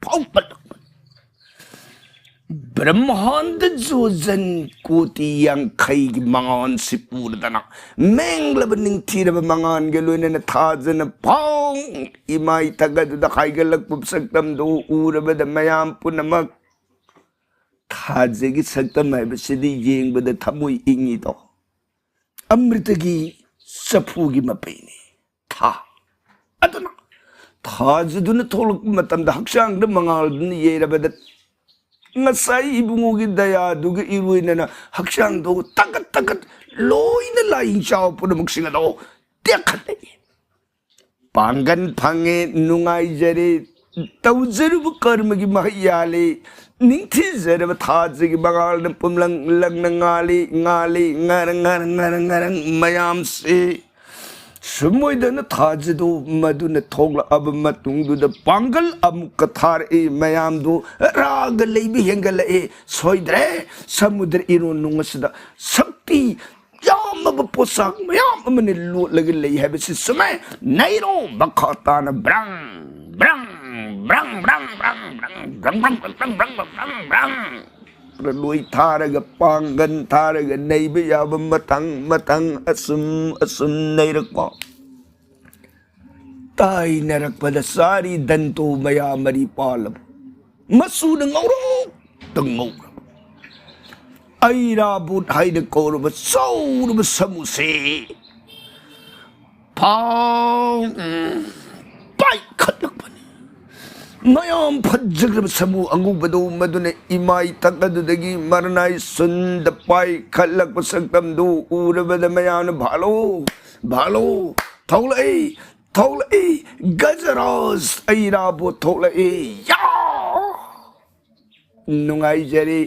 ꯐꯥꯎꯒꯠꯂꯛꯄ ꯕ꯭ꯔꯍ꯭ꯃꯥꯟꯗ ꯖꯣꯖꯟ ꯀꯣꯇꯤ ꯌꯥꯡꯈꯩꯒꯤ ꯃꯉꯥꯜꯁꯤ ꯄꯨꯔꯗꯅ ꯃꯦꯡꯂꯕ ꯅꯤꯡꯊꯤꯔꯕ ꯃꯉꯥꯜꯒ ꯂꯣꯏꯅꯅ ꯊꯥꯖꯅ ꯄꯥꯎ ꯏꯃꯥꯏ ꯊꯛ ꯑꯗꯨꯗ ꯍꯥꯏꯒꯠꯂꯛꯄ ꯁꯛꯇꯝꯗꯨ ꯎꯔꯕꯗ ꯃꯌꯥꯝ ꯄꯨꯝꯅꯃꯛ ꯊꯥꯖꯒꯤ ꯁꯛꯇꯝ ꯍꯥꯏꯕꯁꯤꯗꯤ ꯌꯦꯡꯕꯗ ꯊꯃꯣꯏ ꯏꯪꯉꯤꯗꯣ꯫ ꯑꯃ꯭ꯔꯤꯇꯒꯤ ꯆꯐꯨꯒꯤ ꯃꯄꯩꯅꯤ ꯊꯥ꯫ ꯑꯗꯨꯅ ꯊꯥꯖꯗꯨꯅ ꯊꯣꯛꯂꯛꯄ ꯃꯇꯝꯗ ꯍꯛꯆꯥꯡꯗ ꯃꯉꯥꯜꯗꯨꯅ ꯌꯩꯔꯕꯗ ꯉꯁꯥꯏ ꯏꯕꯨꯡꯉꯣꯒꯤ ꯗꯌꯥꯗꯨꯒ ꯏꯔꯣꯏꯅꯅ ꯍꯛꯆꯥꯡꯗꯣ ꯇꯀꯠ ꯇꯀꯠ ꯂꯣꯏꯅ ꯂꯥꯏ ꯆꯥꯎ ꯄꯨꯝꯅꯃꯛꯁꯤꯡ ꯑꯗꯣ ꯇꯦꯛꯈꯠꯂꯛꯏ꯫ ꯄꯥꯡꯒꯟ ꯐꯪꯉꯦ, ꯅꯨꯡꯉꯥꯏꯖꯔꯦ, ꯇꯧꯖꯔꯨꯕ ꯀꯔꯃꯒꯤ ꯃꯍꯩ ꯌꯥꯜꯂꯤ, ꯅꯤꯡꯊꯤꯖꯔꯕ ꯊꯥꯖꯒꯤ ꯃꯉꯥꯜꯅ ꯄꯨꯝꯂꯪ ꯂꯪꯅ ꯉꯥꯜꯂꯤ, ꯉꯥꯜꯂꯤ, ꯉꯥꯔꯪ ꯉꯥꯔꯪ ꯉꯥꯔꯪ ꯉꯥꯔꯪ ꯃꯌꯥꯝꯁꯤ꯫ ꯁꯨꯝ ꯑꯣꯏꯗꯅ ꯊꯥꯖꯗꯣ ꯃꯗꯨꯅ ꯊꯣꯛꯂꯛꯑꯕ ꯃꯇꯨꯡꯗꯨꯗ ꯄꯥꯡꯒꯜ ꯑꯃꯨꯛꯀ ꯊꯥꯔꯛꯏ꯫ ꯃꯌꯥꯝꯗꯨ ꯔꯥꯒ ꯂꯩꯕ ꯍꯦꯟꯒꯠꯂꯛꯏ꯫ ꯁꯣꯏꯗ꯭ꯔꯦ, ꯁꯃꯨꯗ꯭ꯔ ꯏꯔꯣꯟ ꯅꯨꯡ ꯑꯁꯤꯗ ꯁꯛꯇꯤ ꯌꯥꯝꯃꯕ ꯄꯣꯠꯁꯛ ꯃꯌꯥꯝ ꯑꯃꯅ ꯂꯣꯠꯂꯒ ꯂꯩ ꯍꯥꯏꯕꯁꯤ ꯆꯨꯝꯃꯦ꯫ ꯅꯩꯔꯣ ꯃꯈꯥ ꯇꯥꯅ꯫ ꯕ꯭ꯔꯪ, ꯕ꯭ꯔꯪ, ꯕ꯭ꯔꯪ, ꯕ꯭ꯔꯪ, ꯕ꯭ꯔꯪ, ꯕ꯭ꯔꯪ, ꯕ꯭ꯔꯪ, ꯕ꯭ꯔꯪ, ꯕ꯭ꯔꯪ, ꯕ꯭ꯔꯪ, ꯕ꯭ꯔꯪ꯫ ꯄ꯭ꯔꯂꯣꯏ ꯊꯥꯔꯒ, ꯄꯥꯡꯒꯟ ꯊꯥꯔꯒ ꯅꯩꯕ ꯌꯥꯕ ꯃꯊꯪ ꯃꯊꯪ ꯑꯁꯨꯝ ꯑꯁꯨꯝ ꯅꯩꯔꯛꯄ꯫ ꯇꯥꯏꯅꯔꯛꯄꯗ ꯆꯥꯔꯤ ꯗꯟꯇꯣ ꯃꯌꯥ ꯃꯔꯤ ꯄꯥꯜꯂꯕ, ꯃꯆꯨꯅ ꯉꯧꯔꯣꯛꯇ ꯉꯧꯔꯕ, ꯑꯩꯔꯥꯕꯣꯠ ꯍꯥꯏꯅ ꯀꯧꯔꯕ ꯆꯥꯎꯔꯕ ꯁꯃꯨꯁꯦ ꯐꯥꯎ ꯄꯥꯏꯈꯠꯂꯛꯄꯅꯤ꯫ ꯃꯌꯥꯝ ꯐꯖꯈ꯭ꯔꯕ ꯁꯃꯨ ꯑꯉꯧꯕꯗꯨ ꯃꯗꯨꯅ ꯏꯃꯥꯏ ꯊꯛ ꯑꯗꯨꯗꯒꯤ ꯃꯔꯅꯥꯏ ꯁꯨꯟꯗ ꯄꯥꯏꯈꯠꯂꯛꯄ ꯁꯛꯇꯝꯗꯨ ꯎꯔꯕꯗ ꯃꯌꯥꯝꯅ "ꯚꯥꯂꯣ, ꯚꯥꯂꯣ, ꯊꯣꯛꯂꯛꯏ, ꯊꯣꯛꯂꯛꯏ, ꯒꯖꯔꯥꯖ ꯑꯩꯔꯥꯕꯣꯠ ꯊꯣꯛꯂꯛꯏ, ꯌꯥ!" ꯅꯨꯡꯉꯥꯏꯖꯔꯤ꯫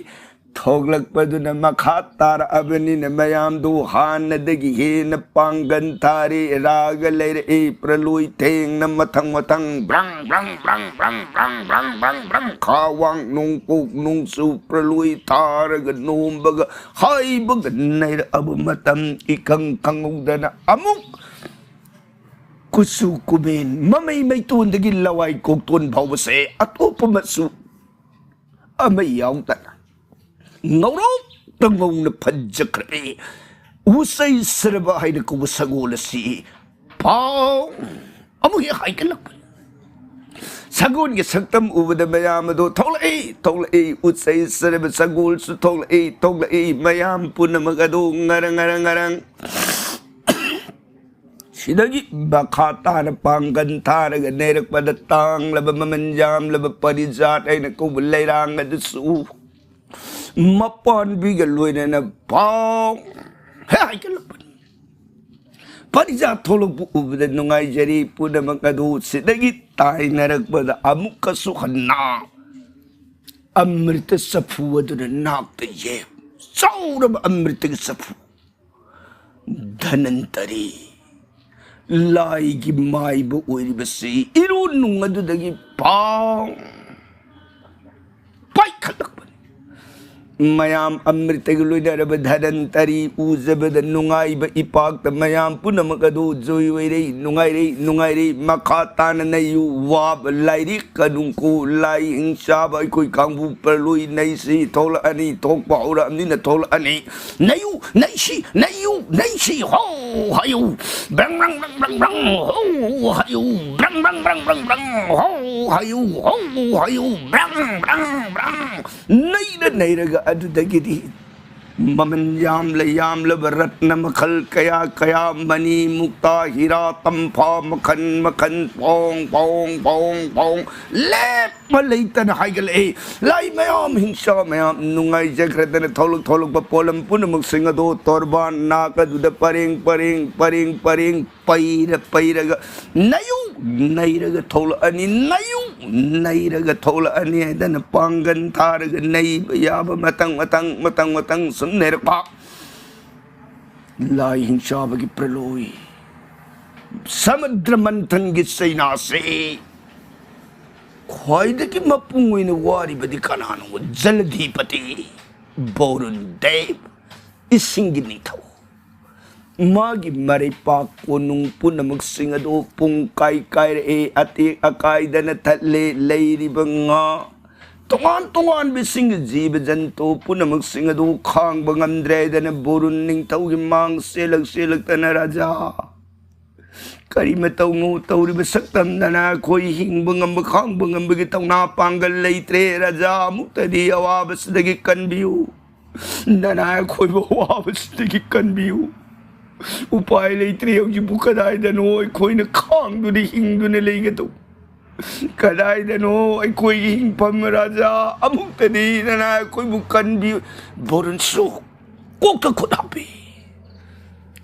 ꯊꯣꯛꯂꯛꯄꯗꯨꯅ ꯃꯈꯥ ꯇꯥꯔꯛꯑꯕꯅꯤꯅ ꯃꯌꯥꯝꯗꯨ ꯍꯥꯟꯅꯗꯒꯤ ꯍꯦꯟꯅ ꯄꯥꯡꯒꯟ ꯊꯥꯔꯦ, ꯔꯥꯒ ꯂꯩꯔꯛꯏ꯫ ꯄ꯭ꯔꯂꯣꯏ ꯊꯦꯡꯅ ꯃꯊꯪ ꯃꯊꯪ ꯕ꯭ꯔꯪ, ꯕ꯭ꯔꯪ, ꯕ꯭ꯔꯪ, ꯈꯥ ꯋꯥꯡ ꯅꯣꯡꯄꯣꯛ ꯅꯣꯡꯆꯨ ꯄ꯭ꯔꯂꯣꯏ ꯊꯥꯔꯒ ꯅꯣꯝꯕꯒ ꯍꯥꯏꯕꯒ ꯅꯩꯔꯛꯑꯕ ꯃꯇꯝ ꯏꯈꯪ ꯈꯪꯍꯧꯗꯅ ꯑꯃꯨꯛ ꯀꯨꯆꯨ ꯀꯨꯃꯦꯟ ꯃꯃꯩ ꯃꯩꯇꯣꯟꯗꯒꯤ ꯂꯋꯥꯏ ꯀꯣꯛꯇꯣꯟ ꯐꯥꯎꯕꯁꯦ ꯑꯇꯣꯞꯄ ꯃꯆꯨ ꯑꯃ ꯌꯥꯎꯗꯅ ꯉꯧꯔꯣꯛꯇ ꯉꯧꯅ ꯐꯖꯈ꯭ꯔꯦ꯫ ꯎꯆꯩ ꯁꯔꯕ ꯍꯥꯏꯅ ꯀꯧꯕ ꯁꯒꯣꯜ ꯑꯁꯤ ꯄꯥꯎ ꯑꯃꯨꯛ ꯍꯦꯛ ꯍꯥꯏꯒꯠꯂꯛꯄ꯫ ꯁꯒꯣꯜꯒꯤ ꯁꯛꯇꯝ ꯎꯕꯗ ꯃꯌꯥꯝ ꯑꯗꯣ "ꯊꯣꯛꯂꯛꯏ, ꯊꯣꯛꯂꯛꯏ, ꯎꯆꯩ ꯁꯔꯕ ꯁꯒꯣꯜꯁꯨ ꯊꯣꯛꯂꯛꯏ, ꯊꯣꯛꯂꯛꯏ", ꯃꯌꯥꯝ ꯄꯨꯝꯅꯃꯛ ꯑꯗꯣ ꯉꯔꯪ ꯉꯔꯪ ꯉꯔꯪ ꯁꯤꯗꯒꯤ ꯃꯈꯥ ꯇꯥꯅ ꯄꯥꯡꯒꯟ ꯊꯥꯔꯒ ꯅꯩꯔꯛꯄꯗ ꯇꯥꯡꯂꯕ ꯃꯃꯜ ꯌꯥꯝꯂꯕ ꯄꯔꯤꯖꯥꯠ ꯍꯥꯏꯅ ꯀꯧꯕ ꯂꯩꯔꯥꯡ ꯑꯗꯨꯁꯨ ꯃꯄꯥꯟꯕꯤꯒ ꯂꯣꯏꯅꯅ ꯄꯥꯎ ꯍꯦꯛ ꯍꯥꯏꯒꯠꯂꯛꯄꯅꯤ꯫ ꯄꯔꯤꯖꯥꯠ ꯊꯣꯛꯂꯛꯄ ꯎꯕꯗ ꯅꯨꯡꯉꯥꯏꯖꯔꯤ ꯄꯨꯝꯅꯃꯛ ꯑꯗꯨ꯫ ꯁꯤꯗꯒꯤ ꯇꯥꯏꯅꯔꯛꯄꯗ ꯑꯃꯨꯛꯀꯁꯨ ꯍꯟꯅ ꯑꯃ꯭ꯔꯤꯇ ꯆꯐꯨ ꯑꯗꯨꯅ ꯅꯥꯛꯇ ꯌꯦꯛ ꯆꯥꯎꯔꯕ ꯑꯃ꯭ꯔꯤꯇꯒꯤ ꯆꯐꯨ ꯙꯅꯟꯇꯔꯤ ꯂꯥꯏꯒꯤ ꯃꯥꯏꯕ ꯑꯣꯏꯔꯤꯕꯁꯤ ꯏꯔꯨ ꯅꯨꯡ ꯑꯗꯨꯗꯒꯤ ꯄꯥꯡ ꯄꯥꯏꯈꯠꯂꯛꯄꯅꯤ꯫ ꯃꯌꯥꯝ ꯑꯃ꯭ꯔꯤꯇꯒ ꯂꯣꯏꯅꯔꯕ ꯙꯔꯟꯇꯔꯤ ꯎꯖꯕꯗ ꯅꯨꯡꯉꯥꯏꯕ ꯏꯄꯥꯛꯇ ꯃꯌꯥꯝ ꯄꯨꯝꯅꯃꯛ ꯑꯗꯨ ꯖꯣꯏ ꯑꯣꯏꯔꯦ, ꯅꯨꯡꯉꯥꯏꯔꯦ, ꯅꯨꯡꯉꯥꯏꯔꯦ꯫ ꯃꯈꯥ ꯇꯥꯅ ꯅꯩꯌꯨ, ꯋꯥꯕ ꯂꯥꯏꯔꯤꯛ ꯀꯅꯨꯡꯀꯣ ꯂꯥꯏ ꯍꯤꯡꯆꯥꯕ ꯑꯩꯈꯣꯏ ꯀꯥꯡꯕꯨ ꯄꯔꯂꯣꯏ ꯅꯩꯁꯤ ꯊꯣꯛꯂꯛꯑꯅꯤ, ꯊꯣꯛꯄ ꯍꯧꯔꯛꯑꯕꯅꯤꯅ ꯊꯣꯛꯂꯛꯑꯅꯤ꯫ ꯅꯩꯌꯨ, ꯅꯩꯁꯤ, ꯅꯩꯌꯨ, ꯅꯩꯁꯤ, ꯍꯣ, ꯍꯥꯏꯌꯨ, ꯕ꯭ꯔꯪ, ꯕ꯭ꯔꯪ, ꯕ꯭ꯔꯪ, ꯕ꯭ꯔꯪ, ꯕ꯭ꯔꯪ, ꯍꯣ, ꯍꯥꯏꯌꯨ, ꯕ꯭ꯔꯪ, ꯕ꯭ꯔꯪ, ꯕ꯭ꯔꯪ, ꯕ꯭ꯔꯪ, ꯕ꯭ꯔꯪ, ꯍꯣ, ꯍꯥꯏꯌꯨ, ꯍꯣ, ꯍꯥꯏꯌꯨ, ꯕ꯭ꯔꯪ, ꯕ꯭ꯔꯪ, ꯕ꯭ꯔꯪ꯫ ꯅꯩꯔ ꯅꯩꯔꯒ ꯑꯗꯨꯗꯒꯤꯗꯤ ꯃꯃꯜ ꯌꯥꯝꯂ ꯌꯥꯝꯂꯕ ꯔꯠꯅ ꯃꯈꯜ ꯀꯌꯥ ꯀꯌꯥ, ꯃꯅꯤ, ꯃꯨꯛꯇꯥ, ꯍꯤꯔꯥ, ꯇꯝꯐꯥ ꯃꯈꯜ ꯃꯈꯜ, ꯄꯣꯡ, ꯄꯣꯡ, ꯄꯣꯡ, ꯄꯣꯡ, ꯂꯦꯞꯄ ꯂꯩꯇꯅ ꯍꯥꯏꯒꯠꯂꯛꯏ꯫ ꯂꯥꯏ ꯃꯌꯥꯝ, ꯍꯤꯡꯁꯥ ꯃꯌꯥꯝ ꯅꯨꯡꯉꯥꯏꯖꯈ꯭ꯔꯗꯅ ꯊꯣꯛꯂꯛ ꯊꯣꯛꯂꯛꯄ ꯄꯣꯠꯂꯝ ꯄꯨꯝꯅꯃꯛꯁꯤꯡ ꯑꯗꯣ ꯇꯣꯔꯕꯥꯟ ꯅꯥꯛ ꯑꯗꯨꯗ ꯄꯔꯦꯡ ꯄꯔꯦꯡ ꯄꯔꯦꯡ ꯄꯔꯦꯡ ꯄꯩꯔ ꯄꯩꯔꯒ ꯅꯩꯌꯨ ꯅꯩꯔꯒ ꯊꯣꯛꯂꯛꯑꯅꯤ, ꯅꯩꯌꯨ ꯅꯩꯔꯒ ꯊꯣꯛꯂꯛꯑꯅꯤ ꯍꯥꯏꯗꯅ ꯄꯥꯡꯒꯟ ꯊꯥꯔꯒ ꯅꯩꯕ ꯌꯥꯕ ꯃꯇꯪ ꯃꯇꯪ ꯃꯇꯪ ꯃꯇꯪ ꯁꯨꯝ ꯅꯩꯔꯛꯄ꯫ ꯂꯥꯏ ꯍꯤꯡꯆꯥꯕꯒꯤ ꯄ꯭ꯔꯂꯣꯏ ꯁꯃꯨꯗ꯭ꯔ ꯃꯟꯊꯟꯒꯤ ꯆꯩꯅꯥꯁꯦ ꯈ꯭ꯋꯥꯏꯗꯒꯤ ꯃꯄꯨꯡ ꯑꯣꯏꯅ ꯋꯥꯔꯤꯕꯗꯤ ꯀꯅꯥꯅꯣ? ꯖꯂꯙꯤꯄꯇꯤ ꯕꯣꯔꯨꯟ ꯗꯦꯕ, ꯏꯁꯤꯡꯒꯤ ꯅꯤꯡꯊꯧ꯫ ꯃꯥꯒꯤ ꯃꯔꯩꯄꯥꯛ ꯀꯣꯅꯨꯡ ꯄꯨꯝꯅꯃꯛꯁꯤꯡ ꯑꯗꯨ ꯄꯨꯡ ꯀꯥꯏ ꯀꯥꯏꯔꯛꯑꯦ, ꯑꯇꯦꯛ ꯑꯀꯥꯏꯗꯅ ꯊꯠꯂꯦ꯫ ꯂꯩꯔꯤꯕ ꯉꯥ ꯇꯣꯉꯥꯟ ꯇꯣꯉꯥꯟꯕꯁꯤꯡ, ꯖꯤꯕ ꯖꯟꯇꯨ ꯄꯨꯝꯅꯃꯛꯁꯤꯡ ꯑꯗꯨ ꯈꯥꯡꯕ ꯉꯝꯗ꯭ꯔꯦ ꯍꯥꯏꯗꯅ ꯕꯣꯔꯨꯟ ꯅꯤꯡꯊꯧꯒꯤ ꯃꯥꯡ ꯆꯦꯜꯂꯛ ꯆꯦꯜꯂꯛꯇꯅ, "ꯔꯥꯖꯥ, ꯀꯔꯤ ꯃꯇꯧꯅꯣ ꯇꯧꯔꯤꯕ ꯁꯛꯇꯝꯗꯅ? ꯑꯩꯈꯣꯏ ꯍꯤꯡꯕ ꯉꯝꯕ, ꯈꯥꯡꯕ ꯉꯝꯕꯒꯤ ꯊꯧꯅꯥ ꯄꯥꯡꯒꯜ ꯂꯩꯇ꯭ꯔꯦ꯫ ꯔꯥꯖꯥ, ꯑꯃꯨꯛꯇꯗꯤ ꯑꯋꯥꯕꯁꯤꯗꯒꯤ ꯀꯟꯕꯤꯌꯨ꯫ ꯅꯅꯥ ꯑꯩꯈꯣꯏꯕꯨ ꯑꯋꯥꯕꯁꯤꯗꯒꯤ ꯀꯟꯕꯤꯌꯨ꯫ ꯎꯄꯥꯏ ꯂꯩꯇ꯭ꯔꯦ꯫ ꯍꯧꯖꯤꯛꯄꯨ ꯀꯗꯥꯏꯗꯅꯣ ꯑꯩꯈꯣꯏꯅ ꯈꯥꯡꯗꯨꯅ ꯍꯤꯡꯗꯨꯅ ꯂꯩꯒꯗꯧ? ꯀꯗꯥꯏꯗꯅꯣ ꯑꯩꯈꯣꯏꯒꯤ ꯍꯤꯡꯐꯝ? ꯔꯥꯖꯥ, ꯑꯃꯨꯛꯇꯗꯤ ꯅꯅꯥ ꯑꯩꯈꯣꯏꯕꯨ ꯀꯟꯕꯤꯌꯨ꯫" ꯕꯣꯔꯨꯟꯁꯨ ꯀꯣꯛꯇ ꯈꯨꯠ ꯍꯥꯞꯄꯤ꯫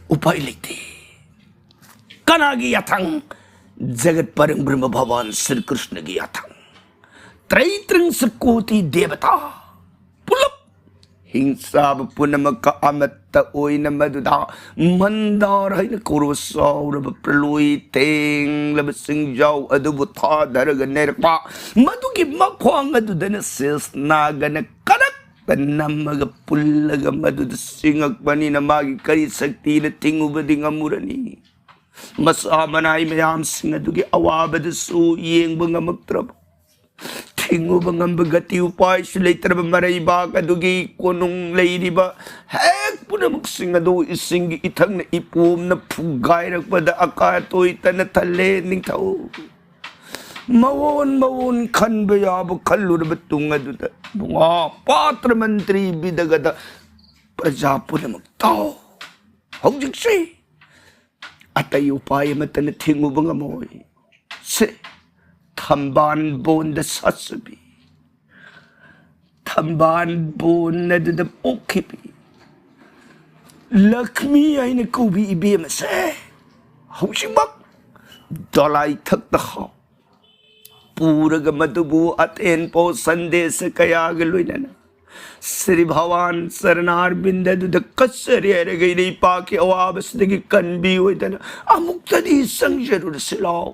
ꯎꯄꯥꯏ ꯂꯩꯇꯦ꯫ ꯀꯅꯥꯒꯤ ꯌꯥꯊꯪ? ꯖꯒꯠ ꯄꯔꯝ ꯕ꯭ꯔꯍ꯭ꯃ ꯚꯒꯋꯥꯟ ꯁ꯭ꯔꯤ ꯀ꯭ꯔꯤꯁꯅꯒꯤ ꯌꯥꯊꯪ꯫ ꯇ꯭ꯔꯩ ꯇ꯭ꯔꯤꯡꯁ ꯀꯣꯇꯤ ꯗꯦꯕꯇꯥ ꯄꯨꯂꯞ ꯍꯤꯡꯆꯥꯕ ꯄꯨꯝꯅꯃꯛꯀ ꯑꯃꯠꯇ ꯑꯣꯏꯅ ꯃꯗꯨꯗ ꯃꯟꯗꯥꯔ ꯍꯥꯏꯅ ꯀꯧꯔꯕ ꯆꯥꯎꯔꯕ ꯄ꯭ꯔꯂꯣꯏ ꯇꯦꯡꯂꯕ ꯆꯤꯡꯖꯥꯎ ꯑꯗꯨꯕꯨ ꯊꯥꯗꯔꯒ ꯅꯩꯔꯛꯄ꯫ ꯃꯗꯨꯒꯤ ꯃꯈ꯭ꯋꯥꯡ ꯑꯗꯨꯗꯅ ꯁꯦꯁ ꯅꯥꯒꯅ ꯀꯔꯛ ꯅꯝꯃꯒ ꯄꯨꯜꯂꯒ ꯃꯗꯨꯗ ꯆꯤꯡꯉꯛꯄꯅꯤꯅ ꯃꯥꯒꯤ ꯀꯔꯤ ꯁꯛꯇꯤꯅ ꯊꯤꯡꯉꯨꯕꯗꯤ ꯉꯝꯃꯨꯔꯅꯤ? ꯃꯆꯥ ꯃꯅꯥꯏ ꯃꯌꯥꯝꯁꯤꯡ ꯑꯗꯨꯒꯤ ꯑꯋꯥꯕꯗꯁꯨ ꯌꯦꯡꯕ ꯉꯝꯃꯛꯇ꯭ꯔꯕ, ꯊꯤꯡꯉꯨꯕ ꯉꯝꯕ ꯒꯇꯤ ꯎꯄꯥꯏꯁꯨ ꯂꯩꯇ꯭ꯔꯕ ꯃꯔꯩꯕꯥꯛ ꯑꯗꯨꯒꯤ ꯀꯣꯅꯨꯡ ꯂꯩꯔꯤꯕ ꯍꯦꯛ ꯄꯨꯝꯅꯃꯛꯁꯤꯡ ꯑꯗꯨ ꯏꯁꯤꯡꯒꯤ ꯏꯊꯪꯅ ꯏꯄꯣꯝꯅ ꯐꯨꯒꯥꯏꯔꯛꯄꯗ ꯑꯀꯥꯏ ꯑꯇꯣꯏ ꯇꯅ ꯊꯜꯂꯦ꯫ ꯅꯤꯡꯊꯧ ꯃꯑꯣꯟ ꯃꯑꯣꯟ ꯈꯟꯕ ꯌꯥꯕ ꯈꯜꯂꯨꯔꯕ ꯇꯨꯡ ꯑꯗꯨꯗ ꯃꯉꯥ ꯄꯥꯇ꯭ꯔ ꯃꯟꯇ꯭ꯔꯤ ꯕꯤꯗꯒꯗ ꯄ꯭ꯔꯖꯥ ꯄꯨꯝꯅꯃꯛ ꯇꯥꯎ꯫ ꯍꯧꯖꯤꯛꯁꯤ ꯑꯇꯩ ꯎꯄꯥꯏ ꯑꯃꯠꯇꯅ ꯊꯤꯡꯉꯨꯕ ꯉꯝꯃꯣꯏ꯫ ꯁꯦ, ꯊꯝꯕꯥꯜ ꯕꯣꯟꯗ ꯁꯥꯠꯆꯕꯤ, ꯊꯝꯕꯥꯜ ꯕꯣꯟ ꯑꯗꯨꯗ ꯄꯣꯛꯈꯤꯕꯤ ꯂꯛꯁꯃꯤ ꯍꯥꯏꯅ ꯀꯧꯕꯤ ꯏꯕꯦꯝ ꯑꯁꯦ ꯍꯧꯖꯤꯛꯃꯛ ꯗꯣꯂꯥꯏ ꯊꯛꯇ ꯍꯥꯎ ꯄꯨꯔꯒ ꯃꯗꯨꯕꯨ ꯑꯊꯦꯟ ꯄꯣꯠ ꯁꯟꯗꯦꯁ ꯀꯌꯥꯒ ꯂꯣꯏꯅꯅ ꯁ꯭ꯔꯤ ꯚꯒꯋꯥꯟ ꯆꯔꯅꯥꯔꯕꯤꯟꯗ ꯑꯗꯨꯗ ꯀꯠꯆꯔꯦ ꯍꯥꯏꯔꯒ ꯏꯔꯩꯄꯥꯛꯀꯤ ꯑꯋꯥꯕꯁꯤꯗꯒꯤ ꯀꯟꯕꯤ ꯑꯣꯏꯗꯅ ꯑꯃꯨꯛꯇꯗꯤ ꯆꯪꯖꯔꯨꯔꯁꯤ ꯂꯥꯎ꯫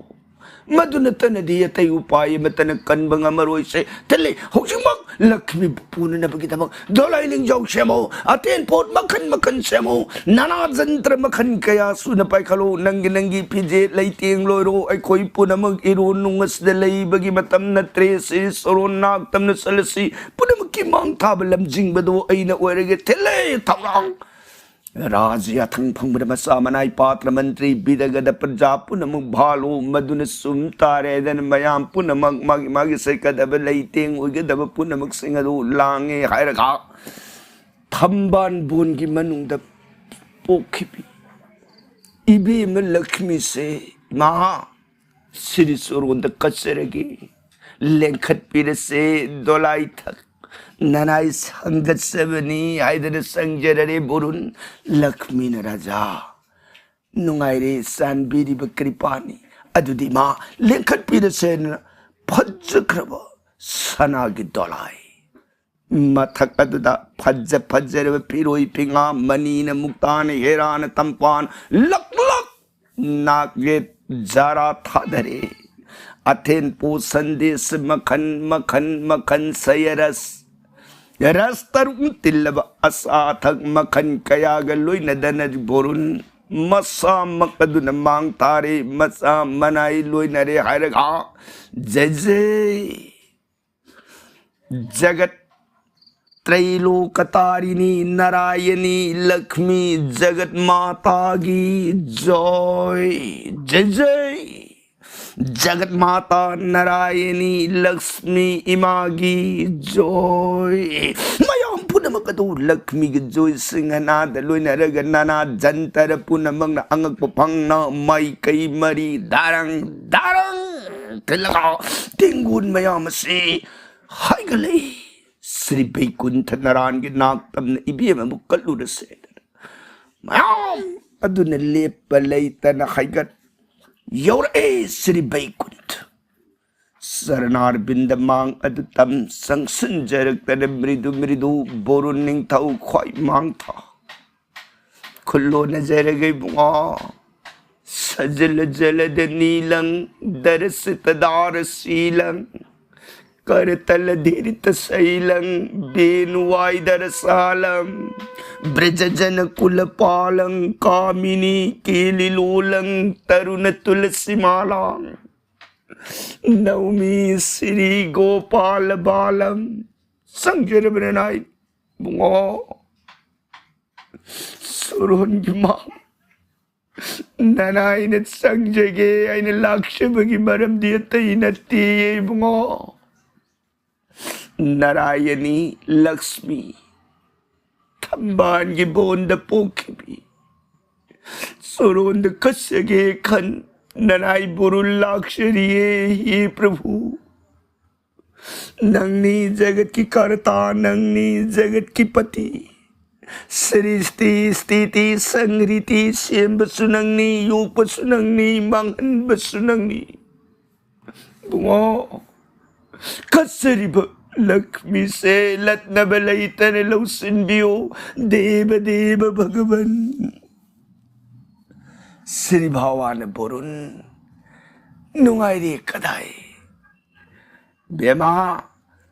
ꯃꯗꯨ ꯅꯠꯇꯅꯗꯤ ꯑꯇꯩ ꯎꯄꯥꯏ ꯑꯃꯠꯇꯅ ꯀꯟꯕ ꯉꯝꯃꯔꯣꯏꯁꯦ꯫ ꯊꯤꯜꯂꯤ, ꯍꯧꯖꯤꯛꯃꯛ ꯂꯛꯁꯃꯤꯕꯨ ꯄꯨꯅꯅꯕꯒꯤꯗꯃꯛ ꯗꯣꯂꯥꯏ ꯂꯤꯡꯖꯥꯎ ꯁꯦꯝꯃꯣ, ꯑꯇꯦꯟ ꯄꯣꯠ ꯃꯈꯟ ꯃꯈꯟ ꯁꯦꯝꯃꯣ, ꯅꯥꯅꯥ ꯖꯟꯇ꯭ꯔ ꯃꯈꯟ ꯀꯌꯥ ꯁꯨꯅ ꯄꯥꯏꯈꯠꯂꯣ꯫ ꯅꯪꯒꯤ ꯅꯪꯒꯤ ꯐꯤꯖꯦꯠ ꯂꯩꯇꯦꯡ ꯂꯣꯏꯔꯣ꯫ ꯑꯩꯈꯣꯏ ꯄꯨꯝꯅꯃꯛ ꯏꯔꯣꯟ ꯅꯨꯡ ꯑꯁꯤꯗ ꯂꯩꯕꯒꯤ ꯃꯇꯝ ꯅꯠꯇ꯭ꯔꯦ꯫ ꯁꯤ ꯁꯣꯔꯣꯟ ꯅꯥꯛ ꯇꯝꯅ ꯆꯠꯂꯁꯤ꯫ ꯄꯨꯝꯅꯃꯛꯀꯤ ꯃꯥꯡ ꯊꯥꯕ ꯂꯝꯖꯤꯡꯕꯗꯣ ꯑꯩꯅ ꯑꯣꯏꯔꯒꯦ꯫ ꯊꯤꯜꯂꯦ ꯊꯧꯔꯥꯡ꯫ ꯔꯥꯖ ꯌꯥꯊꯪ ꯐꯪꯕꯗ ꯃꯆꯥ ꯃꯅꯥꯏ ꯄꯥꯇ꯭ꯔ ꯃꯟꯇ꯭ꯔꯤ ꯕꯤꯗꯒꯗ ꯄ꯭ꯔꯖꯥ ꯄꯨꯝꯅꯃꯛ ꯚꯥꯂꯣ꯫ ꯃꯗꯨꯅ ꯆꯨꯝ ꯇꯥꯔꯦ ꯍꯥꯏꯗꯅ ꯃꯌꯥꯝ ꯄꯨꯝꯅꯃꯛ ꯃꯥꯒꯤ ꯃꯥꯒꯤ ꯆꯠꯀꯗꯕ ꯂꯩꯇꯦꯡ ꯑꯣꯏꯒꯗꯕ ꯄꯨꯝꯅꯃꯛꯁꯤꯡ ꯑꯗꯨ ꯂꯥꯡꯉꯦ ꯍꯥꯏꯔꯒ ꯊꯝꯕꯥꯜ ꯕꯣꯟꯒꯤ ꯃꯅꯨꯡꯗ ꯄꯣꯛꯈꯤꯕꯤ ꯏꯕꯦꯝꯃ ꯂꯛꯁꯃꯤꯁꯦ ꯃꯍꯥ ꯁꯤꯔꯤ ꯆꯣꯔꯣꯟꯗ ꯀꯠꯆꯔꯒꯦ꯫ ꯂꯦꯡꯈꯠꯄꯤꯔꯁꯦ ꯗꯣꯂꯥꯏ ꯊꯛ꯫ ꯅꯅꯥꯏ ꯁꯪꯒꯠꯆꯕꯅꯤ ꯍꯥꯏꯗꯅ ꯆꯪꯖꯔꯔꯦ ꯕꯣꯔꯨꯟ꯫ ꯂꯛꯁꯃꯤꯅ ꯔꯥꯖꯥ ꯅꯨꯡꯉꯥꯏꯔꯦ ꯆꯥꯟꯕꯤꯔꯤꯕ ꯀ꯭ꯔꯤꯄꯥꯅꯤ꯫ ꯑꯗꯨꯗꯤ ꯃꯥ ꯂꯦꯡꯈꯠꯄꯤꯔꯁꯦꯅ ꯐꯖꯈ꯭ꯔꯕ ꯁꯅꯥꯒꯤ ꯗꯣꯂꯥꯏ ꯃꯊꯛ ꯑꯗꯨꯗ ꯐꯖ ꯐꯖꯔꯕ ꯐꯤꯔꯣꯏ ꯐꯤꯉꯥ, ꯃꯅꯤꯅ ꯃꯨꯛꯇꯥꯅ ꯍꯦꯔꯥꯅ ꯇꯝꯄꯥꯟ ꯂꯛ ꯂꯛ ꯅꯥꯛꯌꯦꯠ ꯖꯥꯔꯥ ꯊꯥꯗꯔꯦ꯫ ꯑꯊꯦꯟ ꯄꯣꯠ ꯁꯟꯗꯦꯁ ꯃꯈꯟ ꯃꯈꯟ ꯃꯈꯟ ꯁꯌꯔꯁ ꯔꯁ ꯇꯔꯨꯛ ꯇꯤꯜꯂꯕ ꯑꯆꯥ ꯑꯊꯛ ꯃꯈꯜ ꯀꯌꯥꯒ ꯂꯣꯏꯅꯗꯅ ꯕꯣꯔꯨꯟ ꯃꯁꯥꯃꯛ ꯑꯗꯨꯅ ꯃꯥꯡ ꯇꯥꯔꯦ, ꯃꯆꯥ ꯃꯅꯥꯏ ꯂꯣꯏꯅꯔꯦ ꯍꯥꯏꯔꯒ ꯖꯩ ꯖꯩ ꯖꯒꯠ ꯇ꯭ꯔꯩꯂꯣꯀ ꯇꯥꯔꯤꯅꯤ ꯅꯥꯔꯥꯌꯅꯤ ꯂꯛꯁꯃꯤ ꯖꯒꯠ ꯃꯥꯇꯥꯒꯤ ꯖꯣꯏ꯫ ꯖꯩ ꯖꯩ ꯖꯒꯠ ꯃꯥꯇꯥ ꯅꯥꯔꯥꯌꯅꯤ ꯂꯛꯁꯃꯤ ꯏꯃꯥꯒꯤ ꯖꯣꯏ꯫ ꯃꯌꯥꯝ ꯄꯨꯝꯅꯃꯛ ꯑꯗꯨ ꯂꯛꯁꯃꯤꯒꯤ ꯖꯣꯏ ꯁꯤꯡꯍꯅꯥꯗ ꯂꯣꯏꯅꯔꯒ ꯅꯥꯅꯥ ꯖꯟꯇꯔ ꯄꯨꯝꯅꯃꯛꯅ ꯑꯉꯛꯄ ꯐꯪꯅ ꯃꯥꯏꯀꯩ ꯃꯔꯤ ꯗꯥꯔꯪ ꯗꯥꯔꯪ ꯊꯤꯜꯂꯒ ꯇꯦꯡꯒꯨꯟ ꯃꯌꯥꯝ ꯑꯁꯤ ꯍꯥꯏꯒꯠꯂꯛꯏ꯫ ꯁ꯭ꯔꯤ ꯕꯩꯀꯨꯟꯊ ꯅꯥꯔꯥꯌꯟꯒꯤ ꯅꯥꯛꯇꯝꯅ ꯏꯕꯦꯝ ꯑꯃꯕꯨ ꯀꯠꯂꯨꯔꯁꯦ꯫ ꯃꯌꯥꯝ ꯑꯗꯨꯅ ꯂꯦꯞꯄ ꯂꯩꯇꯅ ꯍꯥꯏꯒꯠ ꯌꯧꯔꯛꯑꯦ ꯁ꯭ꯔꯤ ꯕꯩꯀꯨꯟꯊ꯫ ꯆꯔꯅꯥꯔꯕꯤꯟꯗ ꯃꯥꯡ ꯑꯗꯨ ꯇꯝ ꯆꯪꯁꯤꯟꯖꯔꯛꯇꯅ ꯃ꯭ꯔꯤꯗꯨ ꯃ꯭ꯔꯤꯗꯨ ꯕꯣꯔꯨꯟ ꯅꯤꯡꯊꯧ ꯈ꯭ꯋꯥꯏ ꯃꯥꯡꯊꯥ ꯈꯨꯜꯂꯣꯟꯅꯖꯔꯒ ꯏꯕꯨꯡꯉꯣ꯫ ꯁꯖꯂ ꯖꯂꯗ ꯅꯤꯂꯪ ꯗꯔꯁꯤꯇ ꯗꯥꯔꯁꯤꯂꯪ ꯀꯔꯇꯂ ꯙꯤꯔꯤꯇ ꯁꯩꯂꯪ ꯕꯦꯅꯨꯋꯥꯏ ꯗꯔꯁꯥꯂꯪ ꯕ꯭ꯔꯖꯖꯅ ꯀꯨꯂ ꯄꯥꯂꯪ ꯀꯥꯃꯤꯅꯤ ꯀꯦꯂꯤ ꯂꯣꯂꯪ ꯇꯔꯨꯅ ꯇꯨꯂꯁꯤ ꯃꯥꯂꯪ ꯅꯧꯃꯤ ꯁ꯭ꯔꯤ ꯒꯣꯄꯥꯂ ꯕꯥꯂꯪ꯫ ꯆꯪꯖꯔꯕꯅ ꯅꯥꯏ ꯏꯕꯨꯡꯉꯣ꯫ ꯁꯨꯔꯣꯟꯒꯤ ꯃꯥ ꯅꯅꯥꯏꯅ ꯆꯪꯖꯒꯦ ꯍꯥꯏꯅ ꯂꯥꯛꯆꯕꯒꯤ ꯃꯔꯝꯗꯤ ꯑꯇꯩ ꯅꯠꯇꯦ ꯏꯕꯨꯡꯉꯣ꯫ ꯅꯥꯔꯥꯌꯅꯤ ꯂꯛꯁꯃꯤ ꯊꯝꯕꯥꯜꯒꯤ ꯕꯣꯟꯗ ꯄꯣꯛꯈꯤꯕꯤ ꯁꯣꯔꯣꯟꯗ ꯀꯠꯆꯒꯦ ꯈꯟ ꯅꯅꯥꯏ ꯕꯣꯔꯨ ꯂꯥꯛꯆꯔꯤꯌꯦ ꯍꯦ ꯄ꯭ꯔꯚꯨ꯫ ꯅꯪꯅꯤ ꯖꯒꯠꯀꯤ ꯀꯔꯇꯥ, ꯅꯪꯅꯤ ꯖꯒꯠꯀꯤ ꯄꯇꯤ꯫ ꯁ꯭ꯔꯤꯁꯇꯤ, ꯁ꯭ꯊꯤꯇꯤ, ꯁꯪꯍ꯭ꯔꯤꯇꯤ ꯁꯦꯝꯕꯁꯨ ꯅꯪꯅꯤ, ꯌꯣꯛꯄꯁꯨ ꯅꯪꯅꯤ, ꯃꯥꯡꯍꯟꯕꯁꯨ ꯅꯪꯅꯤ꯫ ꯏꯕꯨꯡꯉꯣ, ꯀꯠꯆꯔꯤꯕ ꯂꯛꯁꯃꯤꯁꯦ ꯂꯠꯅꯕ ꯂꯩꯇꯅ ꯂꯧꯁꯤꯟꯕꯤꯌꯨ, ꯗꯦꯕ ꯗꯦꯕ ꯚꯒꯕꯟ꯫ ꯁ꯭ꯔꯤ ꯚꯒꯋꯥꯟ ꯕꯣꯔꯨꯟ ꯅꯨꯡꯉꯥꯏꯔꯤ ꯀꯗꯥꯏ? ꯕꯦꯃꯥ,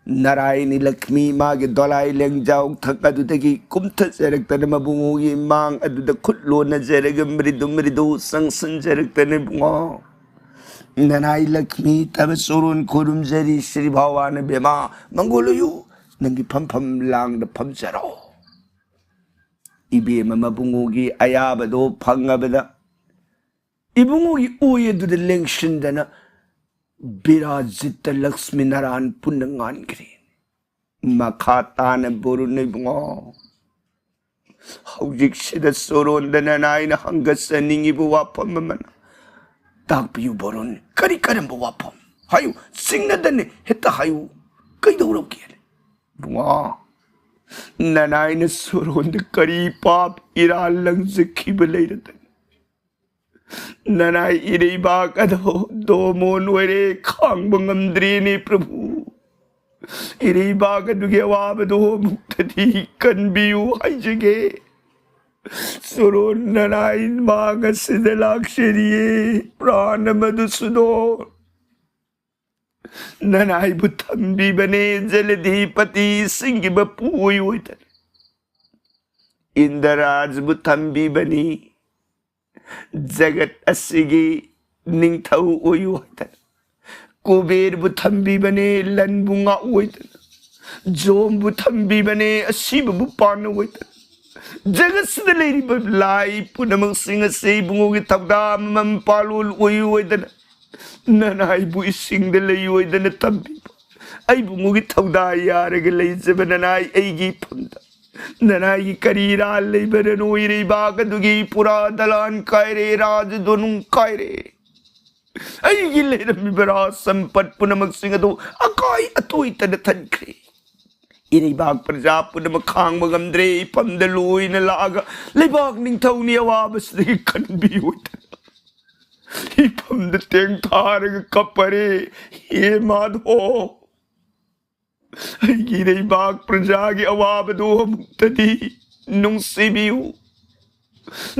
ꯅꯔꯥꯏꯅꯤ ꯂꯛꯁꯃꯤ ꯃꯥꯒꯤ ꯗꯣꯂꯥꯏ ꯂꯦꯡꯖꯥꯎ ꯊꯛ ꯑꯗꯨꯗꯒꯤ ꯀꯨꯝꯊꯖꯔꯛꯇꯅ ꯃꯕꯨꯡꯉꯣꯒꯤ ꯃꯥꯡ ꯑꯗꯨꯗ ꯈꯨꯠ ꯂꯣꯟꯅꯖꯔꯒ ꯃ꯭ꯔꯤꯗꯨ ꯃ꯭ꯔꯤꯗꯨ ꯆꯪꯁꯤꯟꯖꯔꯛꯇꯅ ꯏꯕꯨꯡꯉꯣ꯫ ꯅꯅꯥꯏ ꯂꯛꯁꯃꯤ ꯇꯕ ꯆꯣꯔꯣꯟ ꯈꯨꯔꯨꯝꯖꯔꯤ ꯁ꯭ꯔꯤ ꯚꯒꯋꯥꯟ ꯕꯦꯃꯥ ꯃꯪꯒꯣꯜ ꯑꯣꯏꯌꯨ꯫ ꯅꯪꯒꯤ ꯐꯝꯐꯝ ꯂꯥꯡꯗ ꯐꯝꯖꯔꯣ꯫ ꯏꯕꯦꯝꯃ ꯃꯕꯨꯡꯉꯣꯒꯤ ꯑꯌꯥꯕꯗꯣ ꯐꯪꯉꯕꯗ ꯏꯕꯨꯡꯉꯣꯒꯤ ꯑꯣꯏ ꯑꯗꯨꯗ ꯂꯦꯡꯁꯤꯟꯗꯅ ꯕꯤꯔꯥꯖꯤꯠꯇ ꯂꯛꯁꯃꯤ ꯅꯔꯥꯟ ꯄꯨꯟꯅ ꯉꯥꯟꯈ꯭ꯔꯦ꯫ ꯃꯈꯥ ꯇꯥꯅ ꯕꯣꯔꯨꯅ ꯏꯕꯨꯡꯉꯣ꯫ ꯍꯧꯖꯤꯛꯁꯤꯗ ꯆꯣꯔꯣꯟꯗ ꯅꯅꯥꯏꯅ ꯍꯪꯒꯠꯆꯅꯤꯡꯉꯤꯕ ꯋꯥꯐꯝ ꯑꯃꯅ ꯇꯥꯛꯄꯤꯌꯨ ꯕꯣꯔꯨꯟ꯫ ꯀꯔꯤ ꯀꯔꯝꯕ ꯋꯥꯐꯝ? ꯍꯥꯏꯌꯨ, ꯆꯤꯡꯅꯗꯅꯦ ꯍꯦꯛꯇ ꯍꯥꯏꯌꯨ꯫ ꯀꯩꯗꯧꯔꯒꯦ? ꯏꯕꯨꯡꯉꯣ, ꯅꯅꯥꯏꯅ ꯆꯣꯔꯣꯟꯗ ꯀꯔꯤ ꯄꯥꯞ ꯏꯔꯥꯜ ꯂꯪꯖꯈꯤꯕ ꯂꯩꯔꯗꯅ? ꯅꯅꯥꯏ ꯏꯔꯩꯕꯥꯛ ꯑꯗꯣ ꯗꯣꯃꯣꯟ ꯑꯣꯏꯔꯦ, ꯈꯥꯡꯕ ꯉꯝꯗ꯭ꯔꯦꯅꯦ ꯄ꯭ꯔꯚꯨ꯫ ꯏꯔꯩꯕꯥꯛ ꯑꯗꯨꯒꯤ ꯑꯋꯥꯕꯗꯣ ꯑꯃꯨꯛꯇꯗꯤ ꯀꯟꯕꯤꯌꯨ ꯍꯥꯏꯖꯒꯦ꯫ ꯆꯣꯔꯣꯟ ꯅꯅꯥꯏ ꯃꯥꯡ ꯑꯁꯤꯗ ꯂꯥꯛꯆꯔꯤꯌꯦ, ꯄ꯭ꯔꯥꯟ ꯑꯃꯗꯨꯁꯨꯗꯣ꯫ ꯅꯅꯥꯏꯕꯨ ꯊꯝꯕꯤꯕꯅꯦ ꯖꯂꯙꯤꯄꯇꯤꯁꯤꯡꯒꯤ ꯃꯄꯨ ꯑꯣꯏ ꯑꯣꯏꯗꯅ꯫ ꯏꯟꯗ꯭ꯔꯥꯖꯕꯨ ꯊꯝꯕꯤꯕꯅꯤ ꯖꯒꯠ ꯑꯁꯤꯒꯤ ꯅꯤꯡꯊꯧ ꯑꯣꯏꯌꯨ ꯍꯥꯏꯗꯅ꯫ ꯀꯨꯕꯦꯔꯕꯨ ꯊꯝꯕꯤꯕꯅꯦ ꯂꯟꯕꯨ ꯉꯥꯛꯎ ꯑꯣꯏꯗꯅ꯫ ꯖꯣꯝꯕꯨ ꯊꯝꯕꯤꯕꯅꯦ ꯑꯁꯤꯕꯕꯨ ꯄꯥꯟꯅ ꯑꯣꯏꯗꯅ꯫ ꯖꯒꯠꯁꯤꯗ ꯂꯩꯔꯤꯕ ꯂꯥꯏ ꯄꯨꯝꯅꯃꯛꯁꯤꯡ ꯑꯁꯤ ꯏꯕꯨꯡꯉꯣꯒꯤ ꯊꯧꯗꯥ ꯑꯃꯃꯝ ꯄꯥꯂꯣꯜ ꯑꯣꯏꯌꯨ ꯑꯣꯏꯗꯅ꯫ ꯅꯅꯥꯏꯕꯨ ꯏꯁꯤꯡꯗ ꯂꯩꯌꯨ ꯑꯣꯏꯗꯅ ꯊꯝꯕꯤꯕ꯫ ꯑꯩꯕꯨꯡꯉꯣꯒꯤ ꯊꯧꯗꯥ ꯌꯥꯔꯒ ꯂꯩꯖꯕ ꯅꯅꯥꯏ ꯑꯩꯒꯤ ꯏꯐꯝꯗ꯫ ꯅꯅꯥꯏꯒꯤ ꯀꯔꯤ ꯏꯔꯥꯜ ꯂꯩꯕꯅꯅꯣ ꯏꯔꯩꯕꯥꯛ ꯑꯗꯨꯒꯤ ꯄꯨꯔꯥ ꯗꯂꯥꯟ ꯀꯥꯏꯔꯦ, ꯔꯥꯖ ꯗꯣꯅꯨꯡ ꯀꯥꯏꯔꯦ꯫ ꯑꯩꯒꯤ ꯂꯩꯔꯝꯃꯤꯕ ꯔꯥꯖ ꯁꯝꯄꯠ ꯄꯨꯝꯅꯃꯛꯁꯤꯡ ꯑꯗꯨ ꯑꯀꯥꯏ ꯑꯇꯣꯏꯇꯅ ꯊꯟꯈ꯭ꯔꯦ꯫ ꯏꯔꯩꯕꯥꯛ ꯄ꯭ꯔꯖꯥ ꯄꯨꯝꯅꯃꯛ ꯈꯥꯡꯕ ꯉꯝꯗ꯭ꯔꯦ, ꯏꯐꯝꯗ ꯂꯣꯏꯅ ꯂꯥꯛꯑꯒ ꯂꯩꯕꯥꯛ ꯅꯤꯡꯊꯧꯅꯤ ꯑꯋꯥꯕꯁꯤꯗꯒꯤ ꯀꯟꯕꯤꯌꯨ ꯑꯣꯏꯗꯅ꯫ ꯏꯐꯝꯗ ꯇꯦꯡ ꯊꯥꯔꯒ ꯀꯞꯄꯔꯦ, ꯍꯦ ꯃꯥꯙꯣ꯫ ꯑꯩꯒꯤ ꯂꯩꯕꯥꯛ ꯄ꯭ꯔꯖꯥꯒꯤ ꯑꯋꯥꯕꯗꯨ ꯑꯃꯨꯛꯇꯗꯤ ꯅꯨꯡꯁꯤꯕꯤꯌꯨ꯫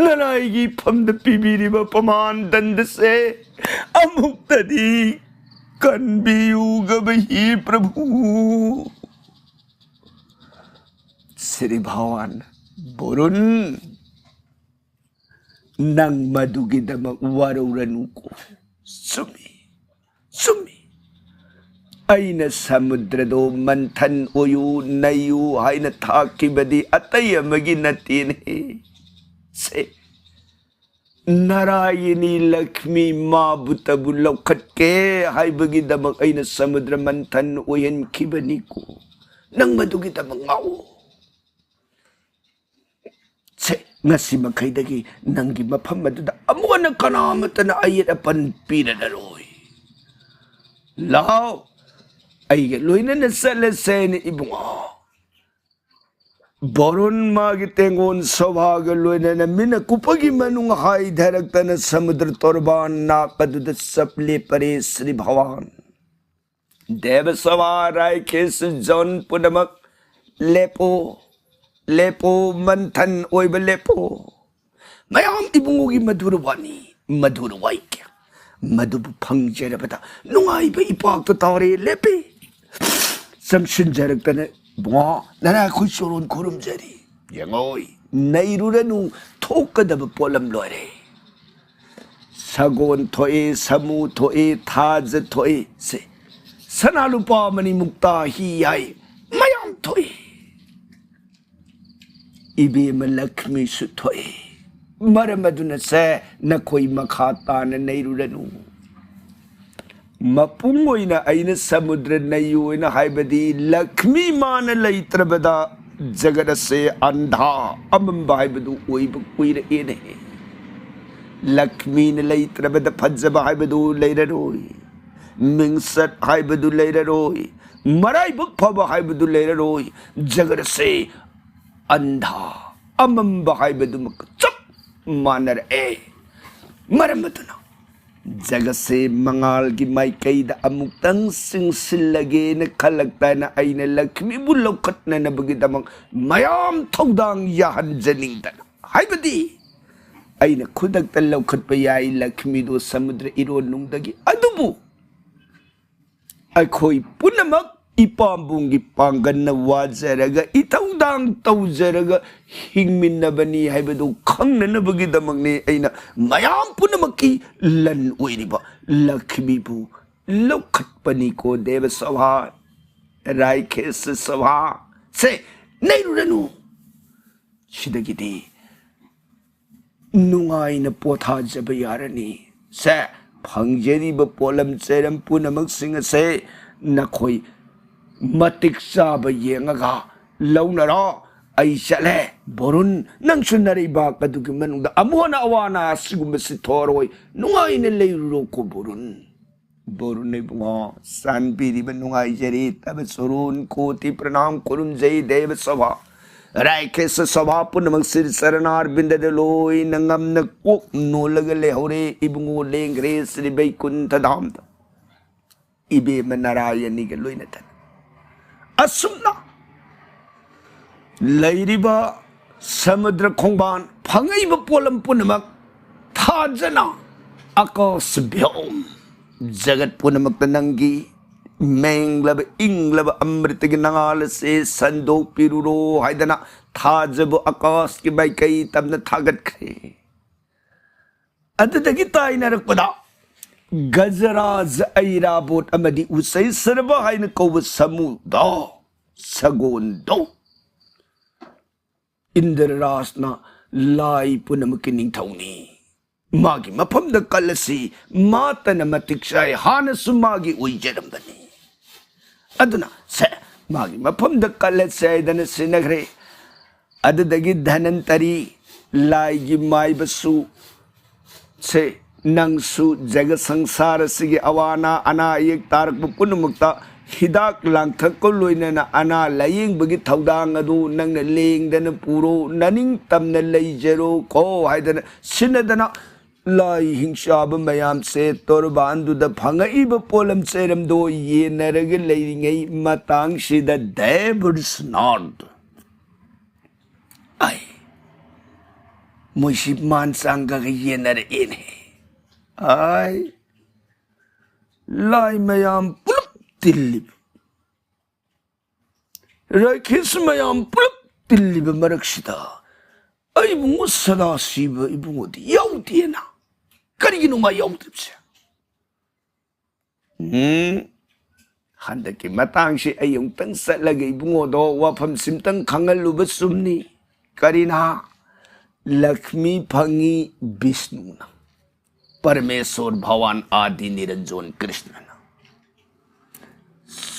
ꯅꯅꯥꯏꯒꯤ ꯏꯐꯝꯗ ꯄꯤꯕꯤꯔꯤꯕ ꯄ꯭ꯔꯃꯥꯟ ꯗꯟꯗꯁꯦ ꯑꯃꯨꯛꯇꯗꯤ ꯀꯟꯕꯤꯌꯨꯒꯕ ꯍꯤ ꯄ꯭ꯔꯚꯨ꯫ ꯁ꯭ꯔꯤ ꯚꯒꯋꯥꯟ, ꯕꯣꯔꯨꯟ, ꯅꯪ ꯃꯗꯨꯒꯤꯗꯃꯛ ꯋꯥꯔꯧꯔꯅꯨꯀꯣ꯫ ꯆꯨꯝꯃꯤ, ꯆꯨꯝꯃꯤ꯫ ꯑꯩꯅ ꯁꯃꯨꯗ꯭ꯔꯗꯣ ꯃꯟꯊꯟ ꯑꯣꯏꯌꯨ, ꯅꯩꯌꯨ ꯍꯥꯏꯅ ꯊꯥꯛꯈꯤꯕꯗꯤ ꯑꯇꯩ ꯑꯃꯒꯤ ꯅꯠꯇꯦꯅꯦ꯫ ꯁꯦ, ꯅꯥꯔꯥꯌꯅꯤ ꯂꯛꯁꯃꯤ ꯃꯥꯕꯨꯇꯕꯨ ꯂꯧꯈꯠꯀꯦ ꯍꯥꯏꯕꯒꯤꯗꯃꯛ ꯑꯩꯅ ꯁꯃꯨꯗ꯭ꯔ ꯃꯟꯊꯟ ꯑꯣꯏꯍꯟꯈꯤꯕꯅꯤꯀꯣ꯫ ꯅꯪ ꯃꯗꯨꯒꯤꯗꯃꯛ ꯉꯥꯎ꯫ ꯁꯦ, ꯉꯁꯤ ꯃꯈꯩꯗꯒꯤ ꯅꯪꯒꯤ ꯃꯐꯝ ꯑꯗꯨꯗ ꯑꯃꯨꯛ ꯍꯟꯅ ꯀꯅꯥꯃꯠꯇꯅ ꯑꯌꯦꯠ ꯑꯄꯟ ꯄꯤꯔꯔꯣꯏ꯫ ꯂꯥꯎ, ꯑꯩꯒ ꯂꯣꯏꯅꯅ ꯆꯠꯂꯁꯦꯅ ꯏꯕꯨꯡꯉꯣ꯫ ꯕꯣꯔꯨꯟ ꯃꯥꯒꯤ ꯇꯦꯡꯒꯣꯟ ꯁꯣꯚꯥꯒ ꯂꯣꯏꯅꯅ ꯃꯤꯅ ꯀꯨꯞꯄꯒꯤ ꯃꯅꯨꯡ ꯍꯥꯏꯊꯔꯛꯇꯅ ꯁꯃꯨꯗ꯭ꯔ ꯇꯣꯔꯕꯥꯟ ꯅꯥꯛ ꯑꯗꯨꯗ ꯆꯞ ꯂꯦꯞꯄꯔꯦ ꯁ꯭ꯔꯤ ꯚꯒꯋꯥꯟ꯫ ꯗꯦꯕ ꯁꯚꯥ, ꯔꯥꯏꯈꯦꯁ ꯖꯣꯟ ꯄꯨꯝꯅꯃꯛ ꯂꯦꯞꯄꯣ, ꯂꯦꯞꯄꯣ, ꯃꯟꯊꯟ ꯑꯣꯏꯕ ꯂꯦꯞꯄꯣ꯫ ꯃꯌꯥꯝ ꯏꯕꯨꯡꯉꯣꯒꯤ ꯃꯙꯨꯔ ꯋꯥꯅꯤ, ꯃꯙꯨꯔ ꯋꯥꯏꯀ꯭ꯌ꯫ ꯃꯗꯨꯕꯨ ꯐꯪꯖꯔꯕꯗ ꯅꯨꯡꯉꯥꯏꯕ ꯏꯄꯥꯛꯇ ꯇꯥꯔꯦ꯫ ꯂꯦꯞꯄꯤ꯫ ꯆꯪꯁꯤꯟꯖꯔꯛꯇꯅ, "ꯏꯕꯨꯡꯉꯣ, ꯅꯅꯥ ꯑꯩꯈꯣꯏ ꯆꯣꯔꯣꯟ ꯈꯨꯔꯨꯝꯖꯔꯤ꯫ ꯌꯦꯡꯉꯣꯏ, ꯅꯩꯔꯨꯔꯅꯨ, ꯊꯣꯛꯀꯗꯕ ꯄꯣꯠꯂꯝ ꯂꯣꯏꯔꯦ꯫ ꯁꯒꯣꯜ ꯊꯣꯛꯏ, ꯁꯥꯃꯨ ꯊꯣꯛꯏ, ꯊꯥꯖ ꯊꯣꯛꯏ, ꯁꯦ, ꯁꯅꯥ ꯂꯨꯄꯥ ꯃꯅꯤ ꯃꯨꯛꯇꯥ ꯍꯤ ꯍꯥꯏ ꯃꯌꯥꯝ ꯊꯣꯛꯏ꯫ ꯏꯕꯦꯝꯃ ꯂꯛꯁꯃꯤꯁꯨ ꯊꯣꯛꯏ꯫ ꯃꯔꯝ ꯑꯗꯨꯅ ꯁꯦ, ꯅꯈꯣꯏ ꯃꯈꯥ ꯇꯥꯅ ꯅꯩꯔꯨꯔꯅꯨ꯫ ꯃꯄꯨꯡ ꯑꯣꯏꯅ ꯑꯩꯅ ꯁꯃꯨꯗ꯭ꯔ ꯅꯩꯌꯨ ꯍꯥꯏꯅ ꯍꯥꯏꯕꯗꯤ ꯂꯛꯁꯃꯤ ꯃꯥꯅ ꯂꯩꯇ꯭ꯔꯕꯗ ꯖꯒꯠ ꯑꯁꯦ ꯑꯟꯙꯥ, ꯑꯃꯝꯕ ꯍꯥꯏꯕꯗꯨ ꯑꯣꯏꯕ ꯀꯨꯏꯔꯛꯑꯦꯅꯦ꯫ ꯂꯛꯁꯃꯤꯅ ꯂꯩꯇ꯭ꯔꯕꯗ ꯐꯖꯕ ꯍꯥꯏꯕꯗꯨ ꯂꯩꯔꯔꯣꯏ, ꯃꯤꯡꯆꯠ ꯍꯥꯏꯕꯗꯨ ꯂꯩꯔꯔꯣꯏ, ꯃꯔꯥꯏꯕꯛ ꯐꯕ ꯍꯥꯏꯕꯗꯨ ꯂꯩꯔꯔꯣꯏ꯫ ꯖꯒꯠ ꯑꯁꯦ ꯑꯟꯙꯥ, ꯑꯃꯝꯕ ꯍꯥꯏꯕꯗꯨꯃꯛ ꯆꯞ ꯃꯥꯟꯅꯔꯛꯑꯦ꯫ ꯃꯔꯝ ꯑꯗꯨꯅ ꯖꯒꯠꯁꯦ ꯃꯉꯥꯜꯒꯤ ꯃꯥꯏꯀꯩꯗ ꯑꯃꯨꯛꯇꯪ ꯆꯤꯡꯁꯤꯜꯂꯒꯦꯅ ꯈꯜꯂꯛꯇꯅ ꯑꯩꯅ ꯂꯛꯁꯃꯤꯕꯨ ꯂꯧꯈꯠꯅꯅꯕꯒꯤꯗꯃꯛ ꯃꯌꯥꯝ ꯊꯧꯗꯥꯡ ꯌꯥꯍꯟꯖꯅꯤꯡꯗꯅ, ꯍꯥꯏꯕꯗꯤ ꯑꯩꯅ ꯈꯨꯗꯛꯇ ꯂꯧꯈꯠꯄ ꯌꯥꯏ ꯂꯛꯁꯃꯤꯗꯨ ꯁꯃꯨꯗ꯭ꯔ ꯏꯔꯣꯟꯅꯨꯡꯗꯒꯤ꯫ ꯑꯗꯨꯕꯨ ꯑꯩꯈꯣꯏ ꯄꯨꯝꯅꯃꯛ ꯏꯄꯥꯝꯕꯣꯝꯒꯤ ꯄꯥꯡꯒꯜꯅ ꯋꯥꯖꯔꯒ, ꯏꯊꯧꯗꯥꯡ ꯇꯧꯖꯔꯒ ꯍꯤꯡꯃꯤꯟꯅꯕꯅꯤ ꯍꯥꯏꯕꯗꯨ ꯈꯪꯅꯅꯕꯒꯤꯗꯃꯛꯅꯤ ꯑꯩꯅ ꯃꯌꯥꯝ ꯄꯨꯝꯅꯃꯛꯀꯤ ꯂꯟ ꯑꯣꯏꯔꯤꯕ ꯂꯛꯈꯃꯤꯕꯨ ꯂꯧꯈꯠꯄꯅꯤꯀꯣ꯫ ꯗꯦꯕ ꯁꯚꯥ, ꯔꯥꯏꯈꯦꯁ ꯁꯚꯥ ꯁꯦ ꯅꯩꯔꯨꯔꯅꯨ꯫ ꯁꯤꯗꯒꯤꯗꯤ ꯅꯨꯡꯉꯥꯏꯅ ꯄꯣꯊꯥꯖꯕ ꯌꯥꯔꯅꯤ꯫ ꯁꯦ, ꯐꯪꯖꯔꯤꯕ ꯄꯣꯠꯂꯝ ꯆꯩꯔꯝ ꯄꯨꯝꯅꯃꯛꯁꯤꯡ ꯑꯁꯦ ꯅꯈꯣꯏ ꯃꯇꯤꯛ ꯆꯥꯕ ꯌꯦꯡꯉꯒ ꯂꯧꯅꯔꯣ꯫ ꯑꯩ ꯆꯠꯂꯦ꯫ ꯕꯣꯔꯨꯟ, ꯅꯪꯁꯨ ꯅꯔꯩꯕꯥꯛ ꯑꯗꯨꯒꯤ ꯃꯅꯨꯡꯗ ꯑꯃꯨꯛ ꯍꯟꯅ ꯑꯋꯥ ꯑꯅꯥ ꯑꯁꯤꯒꯨꯝꯕꯁꯤ ꯊꯣꯛꯑꯔꯣꯏ꯫ ꯅꯨꯡꯉꯥꯏꯅ ꯂꯩꯔꯨꯔꯣꯀꯣ ꯕꯣꯔꯨꯟ꯫ ꯕꯣꯔꯨꯟ ꯏꯕꯨꯡꯉꯣ, ꯆꯥꯟꯕꯤꯔꯤꯕ ꯅꯨꯡꯉꯥꯏꯖꯔꯤ꯫ ꯇꯕ ꯆꯨꯔꯨꯟ ꯀꯣꯇꯤ ꯄ꯭ꯔꯅꯥꯝ ꯈꯨꯔꯨꯝꯖꯩ ꯗꯦꯕ ꯁꯚꯥ꯫ ꯔꯥꯏꯈꯦꯁ ꯁꯚꯥ ꯄꯨꯝꯅꯃꯛ ꯁ꯭ꯔꯤ ꯆꯔꯅꯥꯔꯕꯤꯟꯗꯗ ꯂꯣꯏꯅ ꯉꯝꯅ ꯀꯣꯛ ꯅꯣꯜꯂꯒ ꯂꯩꯍꯧꯔꯦ꯫ ꯏꯕꯨꯡꯉꯣ ꯂꯦꯡꯈ꯭ꯔꯦ ꯁ꯭ꯔꯤ ꯕꯩꯀꯨꯟꯊ ꯙꯥꯝꯗ꯫ ꯏꯕꯦꯝꯃ ꯅꯥꯔꯥꯌꯅꯤꯒ ꯂꯣꯏꯅꯗꯅ꯫ ꯑꯁꯨꯝꯅ ꯂꯩꯔꯤꯕ ꯁꯃꯨꯗ꯭ꯔ ꯈꯣꯡꯕꯥꯟ, ꯐꯪꯉꯛꯏꯕ ꯄꯣꯠꯂꯝ ꯄꯨꯝꯅꯃꯛ ꯊꯥꯖꯅ ꯑꯀꯥꯁ ꯚ꯭ꯌꯣꯝ ꯖꯒꯠ ꯄꯨꯝꯅꯃꯛꯇ ꯅꯪꯒꯤ ꯃꯦꯡꯂꯕ ꯏꯪꯂꯕ ꯑꯃ꯭ꯔꯤꯇꯒꯤ ꯅꯉꯥꯜ ꯑꯁꯤ ꯁꯟꯗꯣꯛꯄꯤꯔꯨꯔꯣ ꯍꯥꯏꯗꯅ ꯊꯥꯖꯕ ꯑꯀꯥꯁꯀꯤ ꯃꯥꯏꯀꯩ ꯇꯝꯅ ꯊꯥꯒꯠꯈ꯭ꯔꯦ꯫ ꯑꯗꯨꯗꯒꯤ ꯇꯥꯏꯅꯔꯛꯄꯗ ꯒꯖꯔꯥꯖ, ꯑꯩꯔꯥꯕꯣꯠ ꯑꯃꯗꯤ ꯎꯆꯩ ꯁꯔꯕ ꯍꯥꯏꯅ ꯀꯧꯕ ꯁꯥꯃꯨꯗꯣ, ꯁꯒꯣꯜꯗꯣ, ꯏꯟꯗ꯭ꯔ ꯔꯥꯖꯅ ꯂꯥꯏ ꯄꯨꯝꯅꯃꯛꯀꯤ ꯅꯤꯡꯊꯧꯅꯤ꯫ ꯃꯥꯒꯤ ꯃꯐꯝꯗ ꯀꯜꯂꯁꯤ꯫ ꯃꯥꯇꯅ ꯃꯇꯤꯛ ꯆꯥꯏ꯫ ꯍꯥꯟꯅꯁꯨ ꯃꯥꯒꯤ ꯑꯣꯏꯖꯔꯝꯕꯅꯤ꯫ ꯑꯗꯨꯅ ꯁꯦ, ꯃꯥꯒꯤ ꯃꯐꯝꯗ ꯀꯜꯂꯁꯦ ꯍꯥꯏꯗꯅ ꯁꯤꯟꯅꯈ꯭ꯔꯦ꯫ ꯑꯗꯨꯗꯒꯤ ꯙꯅꯟꯇꯔꯤ, ꯂꯥꯏꯒꯤ ꯃꯥꯏꯕꯁꯨ ꯁꯦ, ꯅꯪꯁꯨ ꯖꯒ ꯁꯪꯁꯥꯔ ꯑꯁꯤꯒꯤ ꯑꯋꯥ ꯑꯅꯥ, ꯑꯅꯥ ꯑꯌꯦꯛ ꯇꯥꯔꯛꯄ ꯄꯨꯝꯅꯃꯛꯇ ꯍꯤꯗꯥꯛ ꯂꯥꯡꯊꯛꯀ ꯂꯣꯏꯅꯅ ꯑꯅꯥ ꯂꯥꯌꯦꯡꯕꯒꯤ ꯊꯧꯗꯥꯡ ꯑꯗꯨ ꯅꯪꯅ ꯂꯦꯡꯗꯅ ꯄꯨꯔꯣ, ꯅꯅꯤꯡꯇꯝꯅ ꯂꯩꯖꯔꯣ ꯀꯣ ꯍꯥꯏꯗꯅ ꯁꯤꯟꯅꯗꯅ ꯂꯥꯏ ꯍꯤꯡꯆꯥꯕ ꯃꯌꯥꯝꯁꯦ ꯇꯣꯔꯕꯥꯟꯗꯨꯗ ꯐꯪꯉꯛꯏꯕ ꯄꯣꯠꯂꯝ ꯆꯩꯔꯝꯗꯣ ꯌꯦꯟꯅꯔꯒ ꯂꯩꯔꯤꯉꯩ ꯃꯇꯥꯡꯁꯤꯗ ꯗꯦꯕꯔꯁꯅꯥꯠ, ꯑꯩ, ꯃꯣꯏꯁꯤ ꯃꯥꯟ ꯆꯥꯡꯒꯒ ꯌꯦꯟꯅꯔꯛꯑꯦꯅꯦ꯫ ꯑꯩ, ꯂꯥꯏ ꯃꯌꯥꯝ ꯄꯨꯂꯞ ꯇꯤꯜꯂꯤꯕ, ꯔꯥꯏꯈꯦꯁ ꯃꯌꯥꯝ ꯄꯨꯂꯞ ꯇꯤꯜꯂꯤꯕ ꯃꯔꯛꯁꯤꯗ ꯑꯩ ꯏꯕꯨꯡꯉꯣ ꯁꯗꯥꯁꯤꯕ ꯏꯕꯨꯡꯉꯣꯗꯤ ꯌꯥꯎꯗꯦꯅ꯫ ꯀꯔꯤꯒꯤꯅꯣ ꯃꯥ ꯌꯥꯎꯗ꯭ꯔꯤꯕꯁꯦ? ꯎꯝ, ꯍꯟꯗꯛꯀꯤ ꯃꯇꯥꯡꯁꯤ ꯑꯩ ꯑꯃꯨꯛꯇꯪ ꯆꯠꯂꯒ ꯏꯕꯨꯡꯉꯣꯗꯣ ꯋꯥꯐꯝꯁꯤꯝꯇꯪ ꯈꯪꯍꯜꯂꯨꯕ ꯆꯨꯝꯅꯤ꯫ ꯀꯔꯤꯅ? ꯂꯛꯁꯃꯤ ꯐꯪꯉꯤ ꯕꯤꯁꯅꯨꯅ, ꯄꯔꯃꯦꯁꯣꯔ ꯚꯒꯋꯥꯟ ꯑꯥꯗꯤ ꯅꯤꯔꯟꯖꯣꯟ ꯀ꯭ꯔꯤꯁꯅꯅ,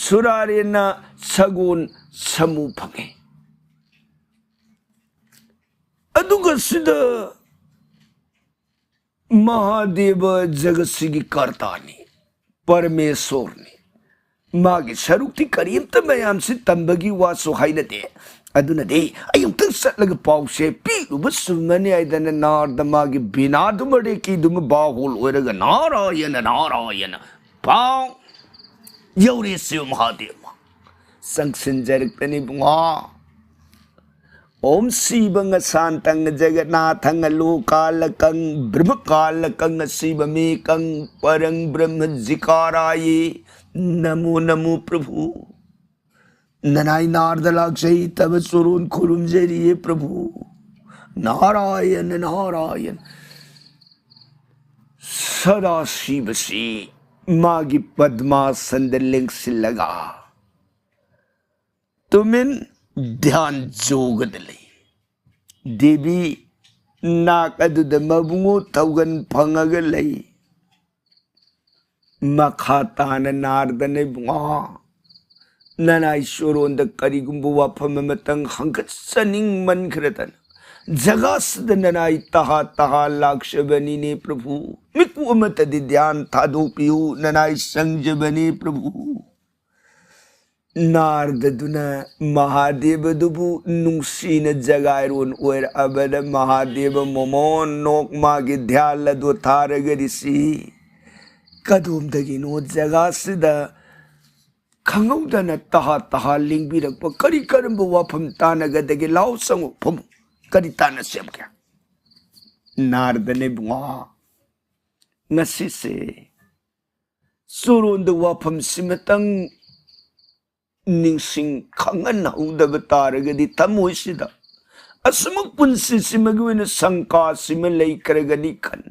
ꯁꯨꯔꯥꯔꯦꯟꯅ ꯁꯒꯣꯜ ꯁꯃꯨ ꯐꯪꯉꯤ꯫ ꯑꯗꯨꯒ ꯁꯤꯗ ꯃꯍꯥꯗꯦꯕ ꯖꯒꯠꯁꯤꯒꯤ ꯀꯔꯇꯥꯅꯤ, ꯄꯔꯃꯦꯁꯣꯔꯅꯤ꯫ ꯃꯥꯒꯤ ꯁꯔꯨꯛꯇꯤ ꯀꯔꯤꯝꯇ ꯃꯌꯥꯝꯁꯤ ꯇꯝꯕꯒꯤ ꯋꯥꯁꯨ ꯍꯥꯏꯅꯗꯦ꯫ ꯑꯗꯨꯅꯗꯤ ꯑꯩ ꯑꯃꯨꯛꯇꯪ ꯆꯠꯂꯒ ꯄꯥꯎꯁꯦ ꯄꯤꯔꯨꯕ ꯆꯨꯝꯃꯅꯤ ꯍꯥꯏꯗꯅ ꯅꯥꯔꯗ ꯃꯥꯒꯤ ꯕꯤꯅꯥꯗꯨꯃ ꯔꯦꯀꯤꯗꯨꯃ ꯕꯥꯍꯣꯜ ꯑꯣꯏꯔꯒ ꯅꯥꯔꯥꯌꯅ, ꯅꯥꯔꯥꯌꯅ ꯄꯥꯎ ꯌꯧꯔꯦ ꯁꯤꯕ ꯃꯍꯥꯗꯦꯕ꯫ ꯆꯪꯁꯤꯟꯖꯔꯛꯇꯅꯤ ꯏꯕꯨꯡꯉꯣ꯫ ॐ शिवं शान्तं जगन्नाथं लोकालकं ब्रह्मकालकं शिवमेकं परं ब्रह्म जिकाराये नमो नमो प्रभु। ꯅꯅꯥꯏ ꯅꯥꯔꯗ ꯂꯥꯛꯆꯩ, ꯇꯕ ꯆꯣꯔꯣꯟ ꯈꯨꯔꯨꯝꯖꯔꯤꯌꯦ ꯄ꯭ꯔꯚꯨ꯫ ꯅꯥꯔꯥꯌꯟ, ꯅꯥꯔꯥꯌꯟ꯫ ꯁꯗꯥꯁꯤꯕꯁꯤ ꯃꯥꯒꯤ ꯄꯗꯃꯥꯁꯟꯗ ꯂꯦꯡꯁꯤꯜꯂꯒ ꯇꯨꯃꯤꯟ ꯙ꯭ꯌꯥꯟ ꯌꯣꯒꯗ ꯂꯩ꯫ ꯗꯦꯕꯤ ꯅꯥꯛ ꯑꯗꯨꯗ ꯃꯕꯨꯡꯉꯣ ꯊꯧꯒꯟ ꯐꯪꯉꯒ ꯂꯩ꯫ ꯃꯈꯥ ꯇꯥꯅ ꯅꯥꯔꯗꯅ ꯏꯕꯨꯡꯉꯣ, ꯅꯅꯥꯏ ꯆꯣꯔꯣꯟꯗ ꯀꯔꯤꯒꯨꯝꯕ ꯋꯥꯐꯝ ꯑꯃꯇꯪ ꯍꯪꯒꯠꯆꯅꯤꯡꯃꯟꯈ꯭ꯔꯗꯅ ꯖꯒꯥꯁꯤꯗ ꯅꯅꯥꯏ ꯇꯍꯥ ꯇꯍꯥ ꯂꯥꯛꯆꯕꯅꯤꯅꯦ ꯄ꯭ꯔꯚꯨ꯫ ꯃꯤꯀꯨꯞ ꯑꯃꯠꯇꯗꯤ ꯙ꯭ꯌꯥꯟ ꯊꯥꯗꯣꯛꯄꯤꯌꯨ, ꯅꯅꯥꯏ ꯆꯪꯖꯕꯅꯤ ꯄ꯭ꯔꯚꯨ꯫ ꯅꯥꯔꯗꯗꯨꯅ ꯃꯍꯥꯗꯦꯕꯗꯨꯕꯨ ꯅꯨꯡꯁꯤꯅ ꯖꯒꯥꯏꯔꯣꯟ ꯑꯣꯏꯔꯛꯑꯕꯗ ꯃꯍꯥꯗꯦꯕ ꯃꯣꯃꯣꯟ ꯅꯣꯛ ꯃꯥꯒꯤ ꯙ꯭ꯌꯥꯟ ꯑꯗꯨ ꯊꯥꯔꯒꯗꯤ ꯁꯤ ꯀꯗꯣꯝꯗꯒꯤꯅꯣ ꯖꯒꯥꯁꯤꯗ ꯈꯪꯍꯧꯗꯅ ꯇꯍꯥ ꯇꯍꯥ ꯂꯦꯡꯕꯤꯔꯛꯄ ꯀꯔꯤ ꯀꯔꯝꯕ ꯋꯥꯐꯝ ꯇꯥꯟꯅꯒꯗꯒꯦ? ꯂꯥꯎ ꯆꯪꯉꯨ ꯐꯝꯃꯨ꯫ ꯀꯔꯤ ꯇꯥꯟꯅꯁꯤ ꯍꯥꯏꯕꯒꯦ? ꯅꯥꯔꯗꯅ ꯏꯕꯨꯡꯉꯣ, ꯉꯁꯤꯁꯦ ꯆꯣꯔꯣꯟꯗ ꯋꯥꯐꯝꯁꯤꯃꯇꯪ ꯅꯤꯡꯁꯤꯡ ꯈꯪꯍꯟꯍꯧꯗꯕ ꯇꯥꯔꯒꯗꯤ, ꯊꯃꯣꯏꯁꯤꯗ ꯑꯁꯨꯃꯛ ꯄꯨꯟꯁꯤꯁꯤꯃꯒꯤ ꯑꯣꯏꯅ ꯁꯪꯀꯥꯁꯤꯃ ꯂꯩꯈ꯭ꯔꯒꯅꯤ ꯈꯟ,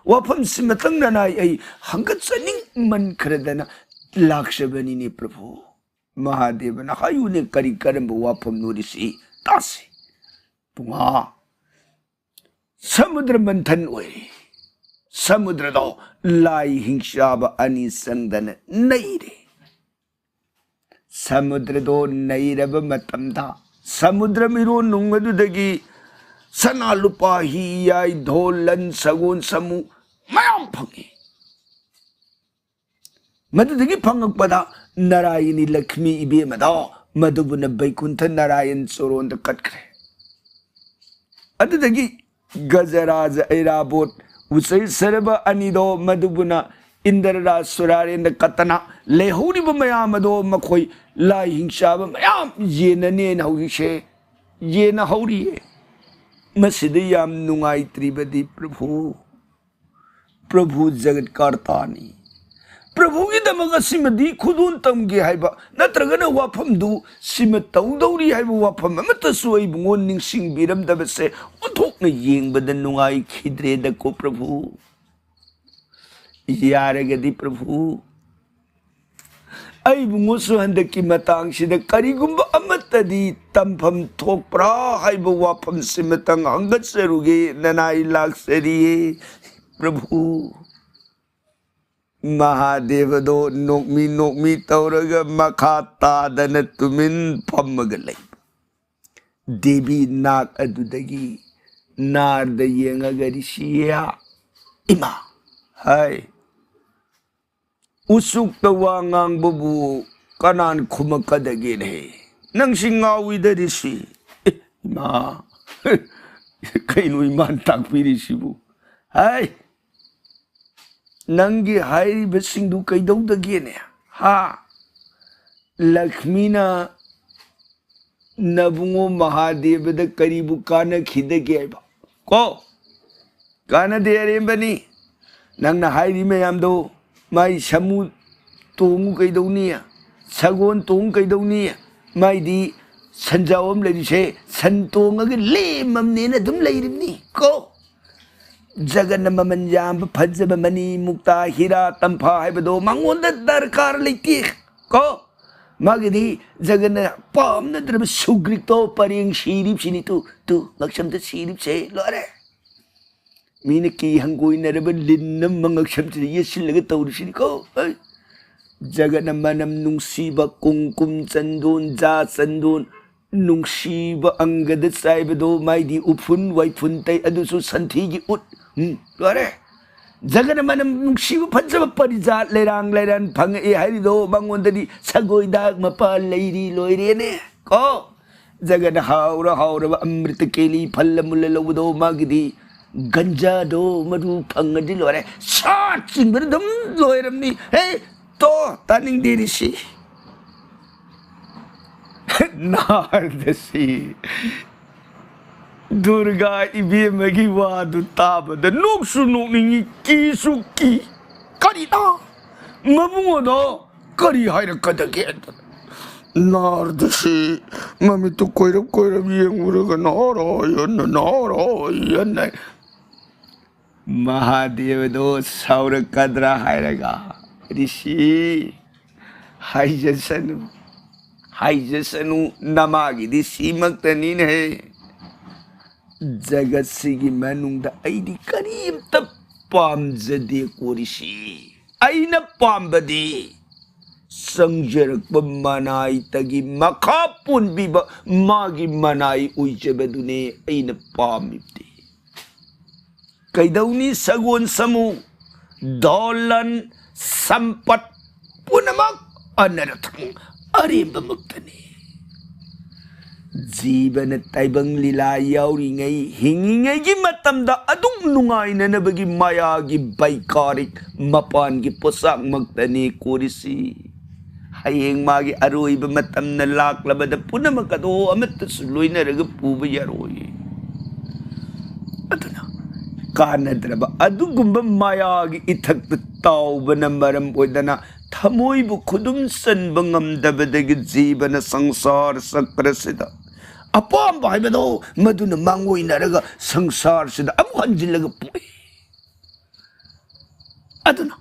ꯋꯥꯐꯝꯁꯤꯃꯇꯪ ꯅꯅꯥꯏ ꯑꯩ ꯍꯪꯒꯠꯆꯅꯤꯡꯃꯟꯈ꯭ꯔꯗꯅ ꯂꯥꯛꯆꯕꯅꯤꯅꯦ ꯄ꯭ꯔꯚꯨ꯫ ꯃꯍꯥꯗꯦꯕꯅ ꯍꯥꯏꯌꯨꯅꯦ, ꯀꯔꯤ ꯀꯔꯝꯕ ꯋꯥꯐꯝꯅꯣ ꯔꯤꯁꯤ? ꯇꯥꯁꯤ꯫ ꯄꯨꯡꯉꯥ ꯁꯃꯨꯗ꯭ꯔ ꯃꯟꯊꯟ ꯑꯣꯏꯔꯦ꯫ ꯁꯃꯨꯗ꯭ꯔꯗꯣ ꯂꯥꯏ ꯍꯤꯡꯆꯥꯕ ꯑꯅꯤ ꯆꯪꯗꯅ ꯅꯩꯔꯦ꯫ ꯁꯃꯨꯗ꯭ꯔꯗꯣ ꯅꯩꯔꯕ ꯃꯇꯝꯗ ꯁꯃꯨꯗ꯭ꯔ ꯃꯤꯔꯣꯟꯅꯨꯡ ꯑꯗꯨꯗꯒꯤ ꯁꯅꯥ ꯂꯨꯄꯥ ꯍꯤ ꯌꯥꯏ ꯙꯣꯜ ꯂꯟ ꯁꯒꯣꯜ ꯁꯃꯨ ꯃꯌꯥꯝ ꯐꯪꯉꯤ꯫ ꯃꯗꯨꯗꯒꯤ ꯐꯪꯉꯛꯄꯗ ꯅꯥꯔꯥꯌꯅꯤ ꯂꯛꯁꯃꯤ ꯏꯕꯦꯝꯃꯗꯣ ꯃꯗꯨꯕꯨꯅ ꯕꯩꯀꯨꯟꯊ ꯅꯥꯔꯥꯌꯟ ꯆꯣꯔꯣꯟꯗ ꯀꯠꯈ꯭ꯔꯦ꯫ ꯑꯗꯨꯗꯒꯤ ꯒꯖꯔꯥꯖ ꯑꯩꯔꯥꯕꯣꯠ ꯎꯆꯩ ꯁꯔꯕ ꯑꯅꯤꯗꯣ ꯃꯗꯨꯕꯨꯅ ꯏꯟꯗ꯭ꯔꯔꯥꯖ ꯁꯨꯔꯥꯔꯦꯟꯗ ꯀꯠꯇꯅ ꯂꯩꯍꯧꯔꯤꯕ ꯃꯌꯥꯝ ꯑꯗꯣ ꯃꯈꯣꯏ ꯂꯥꯏ ꯍꯤꯡꯆꯥꯕ ꯃꯌꯥꯝ ꯌꯦꯟꯅꯅꯦꯅ ꯍꯧꯖꯤꯛꯁꯦ ꯌꯦꯟꯅꯍꯧꯔꯤꯌꯦ꯫ ꯃꯁꯤꯗ ꯌꯥꯝ ꯅꯨꯡꯉꯥꯏꯇ꯭ꯔꯤꯕꯗꯤ ꯄ꯭ꯔꯚꯨ, ꯄ꯭ꯔꯚꯨ ꯖꯒꯠꯀꯥꯔꯇꯥꯅꯤ꯫ ꯄ꯭ꯔꯚꯨꯒꯤꯗꯃꯛ ꯑꯁꯤꯃꯗꯤ ꯈꯨꯗꯣꯜ ꯇꯝꯒꯦ ꯍꯥꯏꯕ ꯅꯠꯇ꯭ꯔꯒꯅ ꯋꯥꯐꯝꯗꯨ ꯁꯤꯃ ꯇꯧꯗꯧꯔꯤ ꯍꯥꯏꯕ ꯋꯥꯐꯝ ꯑꯃꯠꯇꯁꯨ ꯑꯩꯕꯨꯉꯣꯟ ꯅꯤꯡꯁꯤꯡꯕꯤꯔꯝꯗꯕꯁꯦ ꯑꯣꯟꯊꯣꯛꯅ ꯌꯦꯡꯕꯗ ꯅꯨꯡꯉꯥꯏꯈꯤꯗ꯭ꯔꯦꯗꯀꯣ ꯄ꯭ꯔꯚꯨ꯫ ꯌꯥꯔꯒꯗꯤ ꯄ꯭ꯔꯚꯨ, ꯑꯩꯕꯨꯉꯣꯁꯨ ꯍꯟꯗꯛꯀꯤ ꯃꯇꯥꯡꯁꯤꯗ ꯀꯔꯤꯒꯨꯝꯕ ꯑꯃꯠꯇꯗꯤ ꯇꯝꯐꯝ ꯊꯣꯛꯄ꯭ꯔꯥ ꯍꯥꯏꯕ ꯋꯥꯐꯝꯁꯤꯃꯇꯪ ꯍꯪꯒꯠꯆꯔꯨꯒꯦ ꯅꯅꯥꯏ ꯂꯥꯛꯆꯔꯤꯌꯦ ꯄ꯭ꯔꯚꯨ꯫ ꯃꯍꯥꯗꯦꯕꯗꯣ ꯅꯣꯛꯃꯤ ꯅꯣꯛꯃꯤ ꯇꯧꯔꯒ ꯃꯈꯥ ꯇꯥꯗꯅ ꯇꯨꯃꯤꯟ ꯐꯝꯃꯒ ꯂꯩ꯫ ꯗꯦꯕꯤ ꯅꯥꯛ ꯑꯗꯨꯗꯒꯤ ꯅꯥꯔꯗ ꯌꯦꯡꯉꯒ ꯔꯤꯁꯤꯌꯥ, ꯏꯃꯥ, ꯍꯥꯏ, ꯎꯆꯨꯛꯇ ꯋꯥ ꯉꯥꯡꯕꯕꯨ ꯀꯅꯥꯅ ꯈꯨꯝꯃꯛꯀꯗꯒꯦꯅꯦ? ꯅꯪꯁꯤ ꯉꯥꯎꯏꯗ ꯔꯤꯁꯤ꯫ ꯑꯦ, ꯏꯃꯥ, ꯀꯩꯅꯣ ꯏꯃꯥꯅ ꯇꯥꯛꯄꯤꯔꯤꯁꯤꯕꯨ? ꯍꯥꯏ, ꯅꯪꯒꯤ ꯍꯥꯏꯔꯤꯕꯁꯤꯡꯗꯨ ꯀꯩꯗꯧꯗꯒꯦꯅꯦ? ꯍꯥ? ꯂꯛꯁꯃꯤꯅ ꯅꯕꯨꯡꯉꯣ ꯃꯍꯥꯗꯦꯕꯗ ꯀꯔꯤꯕꯨ ꯀꯥꯟꯅꯈꯤꯗꯒꯦ ꯍꯥꯏꯕ? ꯀꯣ? ꯀꯥꯟꯅꯗꯦ ꯑꯔꯦꯝꯕꯅꯤ꯫ ꯅꯪꯅ ꯍꯥꯏꯔꯤ ꯃꯌꯥꯝꯗꯣ ꯃꯥꯏ ꯁꯥꯃꯨ ꯇꯣꯡꯉꯨ ꯀꯩꯗꯧꯅꯤ? ꯁꯒꯣꯜ ꯇꯣꯡꯉꯨ ꯀꯩꯗꯧꯅꯤ? ꯃꯥꯏꯗꯤ ꯁꯟꯖꯥꯎ ꯑꯃ ꯂꯩꯔꯤꯁꯦ, ꯁꯟ ꯇꯣꯡꯉꯒ ꯂꯦꯝꯃꯝꯅꯦꯅ ꯑꯗꯨꯝ ꯂꯩꯔꯤꯕꯅꯤ ꯀꯣ꯫ ꯖꯒꯅ ꯃꯃꯜ ꯌꯥꯝꯕ ꯐꯖꯕ ꯃꯅꯤ ꯃꯨꯛꯇꯥ ꯍꯤꯔꯥ ꯇꯝꯐꯥ ꯍꯥꯏꯕꯗꯣ ꯃꯉꯣꯟꯗ ꯗꯔꯀꯥꯔ ꯂꯩꯇꯦ ꯀꯣ꯫ ꯃꯥꯒꯤꯗꯤ ꯖꯒꯅ ꯄꯥꯝꯅꯗ꯭ꯔꯕ ꯁꯨꯒ꯭ꯔꯤꯛꯇꯣ ꯄꯔꯦꯡ ꯁꯤꯔꯤꯕꯁꯤꯅꯤ꯫ ꯇꯨ, ꯇꯨ, ꯉꯛꯁꯝꯗ ꯁꯤꯔꯤꯕꯁꯦ ꯂꯣꯏꯔꯦ꯫ ꯃꯤꯅ ꯀꯤ ꯍꯪꯒꯣꯏꯅꯔꯕ ꯂꯤꯟ ꯑꯃ ꯉꯛꯁꯝꯁꯤꯗ ꯌꯦꯠꯁꯤꯜꯂꯒ ꯇꯧꯔꯤꯁꯤꯅꯤꯀꯣ꯫ ꯍꯩ! ꯖꯒꯅ ꯃꯅꯝ ꯅꯨꯡꯁꯤꯕ ꯀꯨꯡꯀꯨꯝ ꯆꯟꯗꯣꯟ, ꯖꯥ ꯆꯟꯗꯣꯟ, ꯅꯨꯡꯁꯤꯕ ꯑꯪꯒꯗ ꯆꯥꯏꯕꯗꯣ, ꯃꯥꯏꯗꯤ ꯎꯐꯨꯟ ꯋꯥꯏꯐꯨꯟ ꯇꯩ, ꯑꯗꯨꯁꯨ ꯁꯟꯊꯤꯒꯤ ꯎꯠ꯫ ꯎꯝ, ꯂꯣꯏꯔꯦ꯫ ꯖꯒꯅ ꯃꯅꯝ ꯅꯨꯡꯁꯤꯕ ꯐꯖꯕ ꯄꯔꯤꯖꯥꯠ ꯂꯩꯔꯥꯡ ꯂꯩꯔꯥꯡ ꯐꯪꯉꯛꯑꯦ ꯍꯥꯏꯔꯤꯗꯣ, ꯃꯉꯣꯟꯗꯗꯤ ꯁꯒꯣꯏꯗꯥꯛ ꯃꯄꯥ ꯂꯩꯔꯤ, ꯂꯣꯏꯔꯦꯅꯦ ꯀꯣ꯫ ꯖꯒꯅ ꯍꯥꯎꯔ ꯍꯥꯎꯔꯕ ꯑꯃ꯭ꯔꯤꯇ ꯀꯦꯂꯤ ꯐꯜꯂ ꯃꯨꯜꯂ ꯂꯧꯕꯗꯣ, ꯃꯥꯒꯤꯗꯤ ꯒꯟꯖꯥꯗꯣ ꯃꯔꯨ ꯐꯪꯉꯗꯤ ꯂꯣꯏꯔꯦ꯫ ꯁꯥ ꯆꯤꯡꯕꯅ ꯑꯗꯨꯝ ꯂꯣꯏꯔꯝꯅꯤ꯫ ꯍꯦ, ꯇꯣ, ꯇꯥꯅꯤꯡꯗꯦ ꯔꯤꯁꯤ꯫ ꯅꯥꯔꯗꯁꯤ꯫ ꯗꯨꯔꯒꯥ ꯏꯕꯦꯝꯃꯒꯤ ꯋꯥꯗꯨ ꯇꯥꯕꯗ ꯅꯣꯛꯁꯨ ꯅꯣꯛꯅꯤꯡꯉꯤ, ꯀꯤꯁꯨ ꯀꯤ꯫ ꯀꯔꯤꯅꯣ? ꯃꯕꯨꯡꯉꯣꯗꯣ ꯀꯔꯤ ꯍꯥꯏꯔꯛꯀꯗꯒꯦ? ꯅꯥꯔꯗꯁꯤ ꯃꯃꯤꯠꯇꯨ ꯀꯣꯏꯔꯞ ꯀꯣꯏꯔꯞ ꯌꯦꯡꯉꯨꯔꯒ ꯅꯥꯔꯣꯏ ꯑꯅ, ꯅꯥꯔꯣꯏ ꯑꯅ꯫ ꯃꯍꯥꯗꯦꯕꯗꯣ ꯁꯥꯎꯔꯛꯀꯗ꯭ꯔꯥ ꯍꯥꯏꯔꯒ, ꯔꯤꯁꯤ, ꯍꯥꯏꯖꯁꯅꯨ, ꯍꯥꯏꯖꯁꯅꯨ, ꯅꯃꯥꯒꯤꯗꯤ ꯁꯤꯃꯛꯇꯅꯤꯅꯦꯍꯦ꯫ ꯖꯒꯠꯁꯤꯒꯤ ꯃꯅꯨꯡꯗ ꯑꯩꯗꯤ ꯀꯔꯤꯝꯇ ꯄꯥꯝꯖꯗꯦꯀꯣ ꯔꯤꯁꯤ꯫ ꯑꯩꯅ ꯄꯥꯝꯕꯗꯤ ꯆꯪꯖꯔꯛꯄ ꯃꯅꯥꯏꯇꯒꯤ ꯃꯈꯥ ꯄꯣꯟꯕꯤꯕ ꯃꯥꯒꯤ ꯃꯅꯥꯏ ꯑꯣꯏꯖꯕꯗꯨꯅꯦ ꯑꯩꯅ ꯄꯥꯝꯃꯤꯕꯗꯤ꯫ ꯀꯩꯗꯧꯅꯤ ꯁꯒꯣꯜ ꯁꯃꯨ, ꯗꯣꯂꯟ, ꯁꯝꯄꯠ ꯄꯨꯝꯅꯃꯛ ꯑꯅꯔꯊꯪ, ꯑꯔꯦꯝꯕꯃꯛꯇꯅꯤ꯫ ꯖꯤꯕꯅ ꯇꯥꯏꯕꯪ ꯂꯤꯂꯥ ꯌꯥꯎꯔꯤꯉꯩ, ꯍꯤꯡꯉꯤꯉꯩꯒꯤ ꯃꯇꯝꯗ ꯑꯗꯨꯝ ꯅꯨꯡꯉꯥꯏꯅꯅꯕꯒꯤ ꯃꯌꯥꯒꯤ ꯕꯩꯀꯥꯔꯤꯛ ꯃꯄꯥꯟꯒꯤ ꯄꯣꯠꯁꯛꯃꯛꯇꯅꯤ ꯀꯣꯔꯤꯁꯤ꯫ ꯍꯌꯦꯡ ꯃꯥꯒꯤ ꯑꯔꯣꯏꯕ ꯃꯇꯝꯅ ꯂꯥꯛꯂꯕꯗ ꯄꯨꯝꯅꯃꯛ ꯑꯗꯣ ꯑꯃꯠꯇꯁꯨ ꯂꯣꯏꯅꯔꯒ ꯄꯨꯕ ꯌꯥꯔꯣꯏ꯫ ꯑꯗꯨꯅ ꯀꯥꯟꯅꯗ꯭ꯔꯕ ꯑꯗꯨꯒꯨꯝꯕ ꯃꯥꯌꯥꯒꯤ ꯏꯊꯛꯇ ꯇꯥꯎꯕꯅ ꯃꯔꯝ ꯑꯣꯏꯗꯅ ꯊꯃꯣꯏꯕꯨ ꯈꯨꯗꯨꯝ ꯆꯟꯕ ꯉꯝꯗꯕꯗꯒꯤ ꯖꯤꯕꯅ ꯁꯪꯁꯥꯔ ꯆꯀ꯭ꯔꯁꯤꯗ ꯑꯄꯥꯝꯕ ꯍꯥꯏꯕꯗꯣ ꯃꯗꯨꯅ ꯃꯥꯡꯑꯣꯏꯅꯔꯒ ꯁꯪꯁꯥꯔꯁꯤꯗ ꯑꯃꯨꯛ ꯍꯟꯖꯤꯜꯂꯒ ꯄꯣꯛꯏ꯫ ꯑꯗꯨꯅ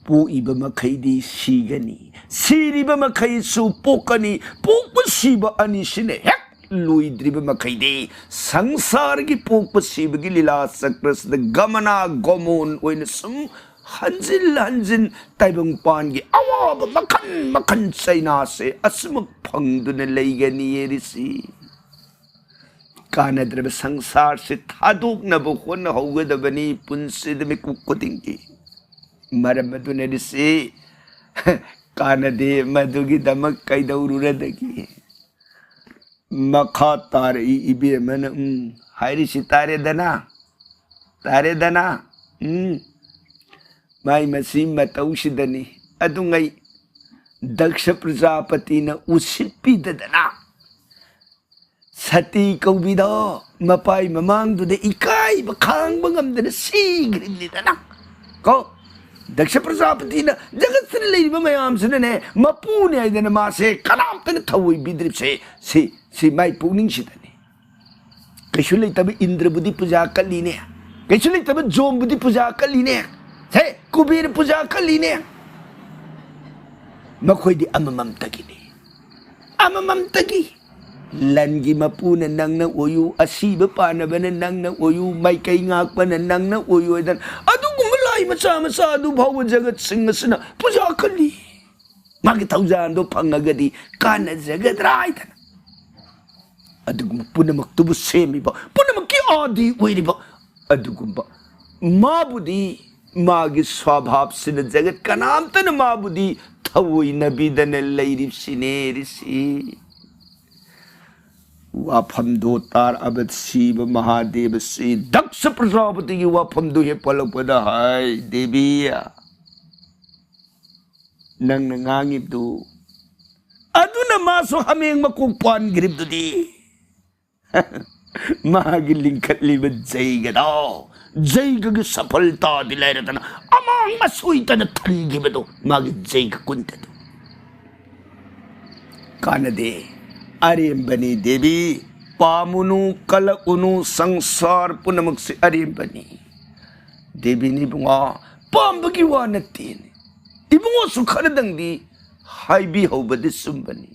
ꯄꯣꯛꯏꯕ ꯃꯈꯩꯗꯤ ꯁꯤꯒꯅꯤ, ꯁꯤꯔꯤꯕ ꯃꯈꯩꯁꯨ ꯄꯣꯛꯀꯅꯤ꯫ ꯄꯣꯛꯄ ꯁꯤꯕ ꯑꯅꯤꯁꯤꯅ ꯍꯦꯛ ꯂꯣꯏꯗ꯭ꯔꯤꯕ ꯃꯈꯩꯗꯤ ꯁꯪꯁꯥꯔꯒꯤ ꯄꯣꯛꯄ ꯁꯤꯕꯒꯤ ꯂꯤꯂꯥ ꯆꯀ꯭ꯔꯁꯤꯗ ꯒꯃꯅꯥ ꯒꯃꯣꯟ ꯑꯣꯏꯅ ꯁꯨꯝ ꯍꯟꯖꯤꯟ ꯍꯟꯖꯤꯟ ꯇꯥꯏꯕꯪꯄꯥꯟꯒꯤ ꯑꯋꯥꯕ ꯃꯈꯜ ꯃꯈꯜ ꯆꯩꯅꯥꯁꯦ ꯑꯁꯨꯃꯛ ꯐꯪꯗꯨꯅ ꯂꯩꯒꯅꯤ ꯔꯤꯁꯤ꯫ ꯀꯥꯟꯅꯗ꯭ꯔꯕ ꯁꯪꯁꯥꯔꯁꯤ ꯊꯥꯗꯣꯛꯅꯕ ꯍꯣꯠꯅꯍꯧꯒꯗꯕꯅꯤ ꯄꯨꯟꯁꯤꯗ ꯃꯤꯀꯨꯞ ꯈꯨꯗꯤꯡꯒꯤ꯫ ꯃꯔꯝ ꯑꯗꯨꯅ ꯔꯤꯁꯤ, ꯀꯥꯟꯅꯗꯦ ꯃꯗꯨꯒꯤꯗꯃꯛ ꯀꯩꯗꯧꯔꯨꯔꯗꯒꯦ? ꯃꯈꯥ ꯇꯥꯔꯛꯏ ꯏꯕꯦꯝꯃꯅ, ꯎꯝ, ꯍꯥꯏꯔꯤꯁꯤ ꯇꯥꯔꯦꯗꯅ, ꯇꯥꯔꯦꯗꯅ, ꯎꯝ, ꯃꯥꯏ ꯃꯁꯤ ꯃꯇꯧꯁꯤꯗꯅꯤ꯫ ꯑꯗꯨꯉꯩ ꯗꯛꯁ ꯄ꯭ꯔꯖꯥꯄꯇꯤꯅ ꯎꯁꯤꯠꯄꯤꯗꯗꯅ ꯁꯇꯤ ꯀꯧꯕꯤꯗꯣ ꯃꯄꯥꯏ ꯃꯃꯥꯡꯗꯨꯗ ꯏꯀꯥꯏꯕ ꯈꯥꯡꯕ ꯉꯝꯗꯅ ꯁꯤꯈ꯭ꯔꯤꯕꯅꯤꯗꯅ꯫ ꯀꯣ, ꯗꯛꯁ ꯄ꯭ꯔꯖꯥꯄꯇꯤꯅ ꯖꯒꯠꯁꯤꯗ ꯂꯩꯔꯤꯕ ꯃꯌꯥꯝꯁꯤꯅꯅꯦ ꯃꯄꯨꯅꯦ ꯍꯥꯏꯗꯅ ꯃꯥꯁꯦ ꯀꯅꯥꯝꯇꯅ ꯊꯑꯣꯏꯕꯤꯗ꯭ꯔꯤꯕꯁꯦ ꯁꯤ, ꯁꯤ ꯃꯥꯏ ꯄꯨꯛꯅꯤꯡꯁꯤꯗꯅꯤ꯫ ꯀꯩꯁꯨ ꯂꯩꯇꯕ ꯏꯟꯗ꯭ꯔꯕꯨꯗꯤ ꯄꯨꯖꯥ ꯀꯠꯂꯤꯅꯦ, ꯀꯩꯁꯨ ꯂꯩꯇꯕ ꯖꯣꯝꯕꯨꯗꯤ ꯄꯨꯖꯥ ꯀꯠꯂꯤꯅꯦ, ꯁꯦ ꯀꯨꯕꯦꯔ ꯄꯨꯖꯥ ꯀꯠꯂꯤꯅꯦ꯫ ꯃꯈꯣꯏꯗꯤ ꯑꯃꯃꯝꯇꯒꯤꯅꯤ, ꯑꯃꯃꯝꯇꯒꯤ꯫ ꯂꯟꯒꯤ ꯃꯄꯨꯅ ꯅꯪꯅ ꯑꯣꯏꯌꯨ, ꯑꯁꯤꯕ ꯄꯥꯟꯅꯕꯅ ꯅꯪꯅ ꯑꯣꯏꯌꯨ, ꯃꯥꯏꯀꯩ ꯉꯥꯛꯄꯅ ꯅꯪꯅ ꯑꯣꯏꯌꯨ ꯍꯥꯏꯗꯅ ꯑꯗꯨꯒꯨꯝꯕ ꯂꯥꯏ ꯃꯆꯥ ꯃꯆꯥ ꯑꯗꯨ ꯐꯥꯎꯕ ꯖꯒꯠꯁꯤꯡ ꯑꯁꯤꯅ ꯄꯨꯖꯥ ꯀꯜꯂꯤ꯫ ꯃꯥꯒꯤ ꯊꯧꯖꯥꯜꯗꯣ ꯐꯪꯉꯒꯗꯤ ꯀꯥꯟꯅꯖꯒꯗ꯭ꯔꯥ ꯍꯥꯏꯗꯅ꯫ ꯑꯗꯨꯒꯨꯝꯕ ꯄꯨꯝꯅꯃꯛꯇꯨꯕꯨ ꯁꯦꯝꯃꯤꯕ, ꯄꯨꯝꯅꯃꯛꯀꯤ ꯑꯥꯗꯤ ꯑꯣꯏꯔꯤꯕ ꯑꯗꯨꯒꯨꯝꯕ ꯃꯥꯕꯨꯗꯤ, ꯃꯥꯒꯤ ꯁ꯭ꯋꯥꯚꯥꯕꯁꯤꯅ ꯖꯒꯠ ꯀꯅꯥꯝꯇꯅ ꯃꯥꯕꯨꯗꯤ ꯊꯑꯣꯏꯅꯕꯤꯗꯅ ꯂꯩꯔꯤꯕꯁꯤꯅꯦ ꯔꯤꯁꯤ꯫ ꯋꯥꯐꯝꯗꯣ ꯇꯥꯔꯛꯑꯕ ꯁꯤꯕ ꯃꯍꯥꯗꯦꯕꯁꯤ ꯗꯛꯁ ꯄ꯭ꯔꯖꯥꯄꯇꯤꯒꯤ ꯋꯥꯐꯝꯗꯣ ꯍꯦꯛ ꯄꯜꯂꯛꯄꯗ, ꯍꯥꯏ ꯗꯦꯕꯤ, ꯅꯪꯅ ꯉꯥꯡꯉꯤꯕꯗꯨ ꯑꯗꯨꯅ ꯃꯥꯁꯨ ꯍꯥꯃꯦꯡ ꯃꯀꯣꯛ ꯄꯥꯟꯈ꯭ꯔꯤꯕꯗꯨꯗꯤ꯫ ꯃꯥꯒꯤ ꯂꯤꯡꯈꯠꯂꯤꯕ ꯖꯩꯒꯗꯣ, ꯖꯩꯒꯒꯤ ꯁꯐꯜꯇꯥꯗꯤ ꯂꯩꯔꯗꯅ ꯑꯃꯥꯡ ꯑꯁꯣꯏꯗꯅ ꯊꯟꯈꯤꯕꯗꯣ, ꯃꯥꯒꯤ ꯖꯩꯒ ꯀꯨꯟꯗꯗꯣ꯫ ꯀꯥꯟꯅꯗꯦ꯫ ꯑꯔꯦꯝꯕꯅꯤ ꯗꯦꯕꯤ꯫ ꯄꯥꯝꯃꯨꯅꯨ, ꯀꯂꯛꯎꯅꯨ, ꯁꯪꯁꯥꯔ ꯄꯨꯝꯅꯃꯛꯁꯤ ꯑꯔꯦꯝꯕꯅꯤ꯫ ꯗꯦꯕꯤꯅꯤ ꯏꯕꯨꯡꯉꯣ, ꯄꯥꯝꯕꯒꯤ ꯋꯥ ꯅꯠꯇꯦꯅꯦ꯫ ꯏꯕꯨꯡꯉꯣꯁꯨ ꯈꯔꯗꯪꯗꯤ ꯍꯥꯏꯕꯤꯍꯧꯕꯗꯤ ꯆꯨꯝꯕꯅꯤ꯫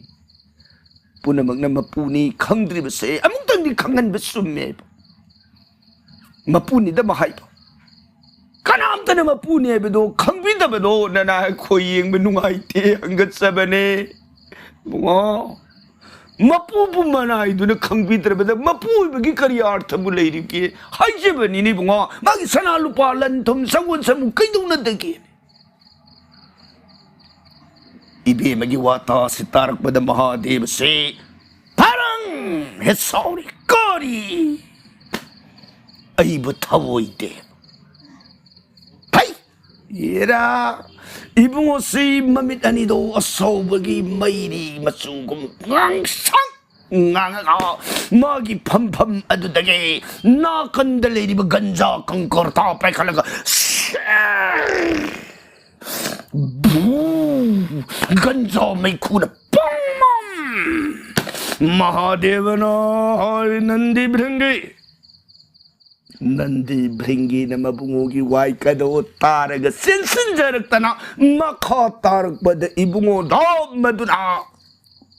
ꯄꯨꯝꯅꯃꯛꯅ ꯃꯄꯨꯅꯤ ꯈꯪꯗ꯭ꯔꯤꯕꯁꯦ ꯑꯃꯨꯛꯇꯪꯗꯤ ꯈꯪꯍꯟꯕ ꯆꯨꯝꯃꯦꯕ꯫ ꯃꯄꯨꯅꯤꯗ ꯑꯃ ꯍꯥꯏꯕ꯫ ꯀꯅꯥꯝꯇꯅ ꯃꯄꯨꯅꯤ ꯍꯥꯏꯕꯗꯣ ꯈꯪꯕꯤꯗꯕꯗꯣ ꯅꯅꯥ ꯑꯩꯈꯣꯏ ꯌꯦꯡꯕ ꯅꯨꯡꯉꯥꯏꯇꯦ, ꯍꯪꯒꯠꯆꯕꯅꯦ꯫ ꯏꯕꯨꯡꯉꯣ, ꯃꯄꯨꯕꯨ ꯃꯅꯥꯏꯗꯨꯅ ꯈꯪꯕꯤꯗ꯭ꯔꯕꯗ ꯃꯄꯨ ꯑꯣꯏꯕꯒꯤ ꯀꯔꯤ ꯑꯥꯔꯊꯕꯨ ꯂꯩꯔꯤꯒꯦ? ꯍꯥꯏꯖꯕꯅꯤꯅꯦ ꯏꯕꯨꯡꯉꯣ, ꯃꯥꯒꯤ ꯁꯅꯥ ꯂꯨꯄꯥ, ꯂꯟ ꯊꯨꯝ, ꯁꯪꯒꯣꯜ ꯁꯃꯨ ꯀꯩꯗꯧꯅꯗꯒꯦ? ꯏꯕꯦꯝꯃꯒꯤ ꯋꯥꯇꯥꯁꯤ ꯇꯥꯔꯛꯄꯗ ꯃꯍꯥꯗꯦꯕꯁꯤ ꯇꯔꯪ ꯍꯦꯛ ꯁꯥꯎꯔꯤ꯫ "ꯀꯔꯤ? ꯑꯩꯕꯨ ꯊꯑꯣꯏꯗꯦ? ꯐꯩ!" ꯌꯦꯔꯥ, ꯏꯕꯨꯡꯉꯣꯁꯤ ꯃꯃꯤꯠ ꯑꯅꯤꯗꯣ ꯑꯁꯧꯕꯒꯤ ꯃꯩꯔꯤ ꯃꯆꯨꯒꯨꯝ ꯉꯥꯡꯁꯪ ꯉꯥꯡꯉꯒ ꯃꯥꯒꯤ ꯐꯝꯐꯝ ꯑꯗꯨꯗꯒꯤ ꯅꯥꯀꯟꯗ ꯂꯩꯔꯤꯕ ꯒꯟꯖꯥ ꯀꯪꯀꯔꯇꯥ ꯄꯥꯏꯈꯠꯂꯒ ꯁꯦꯔ! ꯚꯨ! ꯒꯟꯖꯥ ꯃꯩꯈꯨꯅ ꯄꯪꯃꯝ! ꯃꯍꯥꯗꯦꯕꯅ ꯍꯥꯏ, "ꯅꯟꯗꯤ ꯚ꯭ꯔꯤꯡꯒꯤ!" ꯅꯟꯗꯤ ꯚ꯭ꯔꯤꯡꯒꯤꯅ ꯃꯕꯨꯡꯉꯣꯒꯤ ꯋꯥꯏ ꯀꯗꯧ ꯇꯥꯔꯒ ꯆꯦꯟꯁꯤꯟꯖꯔꯛꯇꯅ ꯃꯈꯥ ꯇꯥꯔꯛꯄꯗ ꯏꯕꯨꯡꯉꯣ ꯙꯥꯝ ꯑꯗꯨꯅ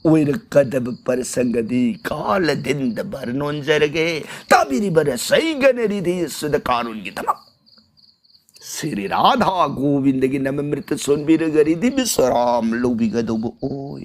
ꯑꯣꯏꯔꯛꯀꯗꯕ ꯄꯔꯁꯪꯒꯗꯤ ꯀꯥꯂꯗꯤꯟꯗ ꯚꯔꯅꯣꯟꯖꯔꯒꯦ꯫ ꯇꯥꯕꯤꯔꯤꯕ ꯔꯁꯩꯒꯅ ꯔꯤꯙꯤ ꯁꯨꯗ ꯀꯥꯔꯣꯟꯒꯤꯗꯃꯛ ꯁ꯭ꯔꯤ ꯔꯥꯙꯥ ꯒꯣꯕꯤꯟꯗꯒꯤ ꯅꯃ ꯃ꯭ꯔꯤꯇ ꯁꯣꯟꯕꯤꯔꯒ ꯔꯤꯙꯤ ꯕꯤꯁ꯭ꯔꯥꯝ ꯂꯧꯕꯤꯒꯗꯧꯕ ꯑꯣꯏ꯫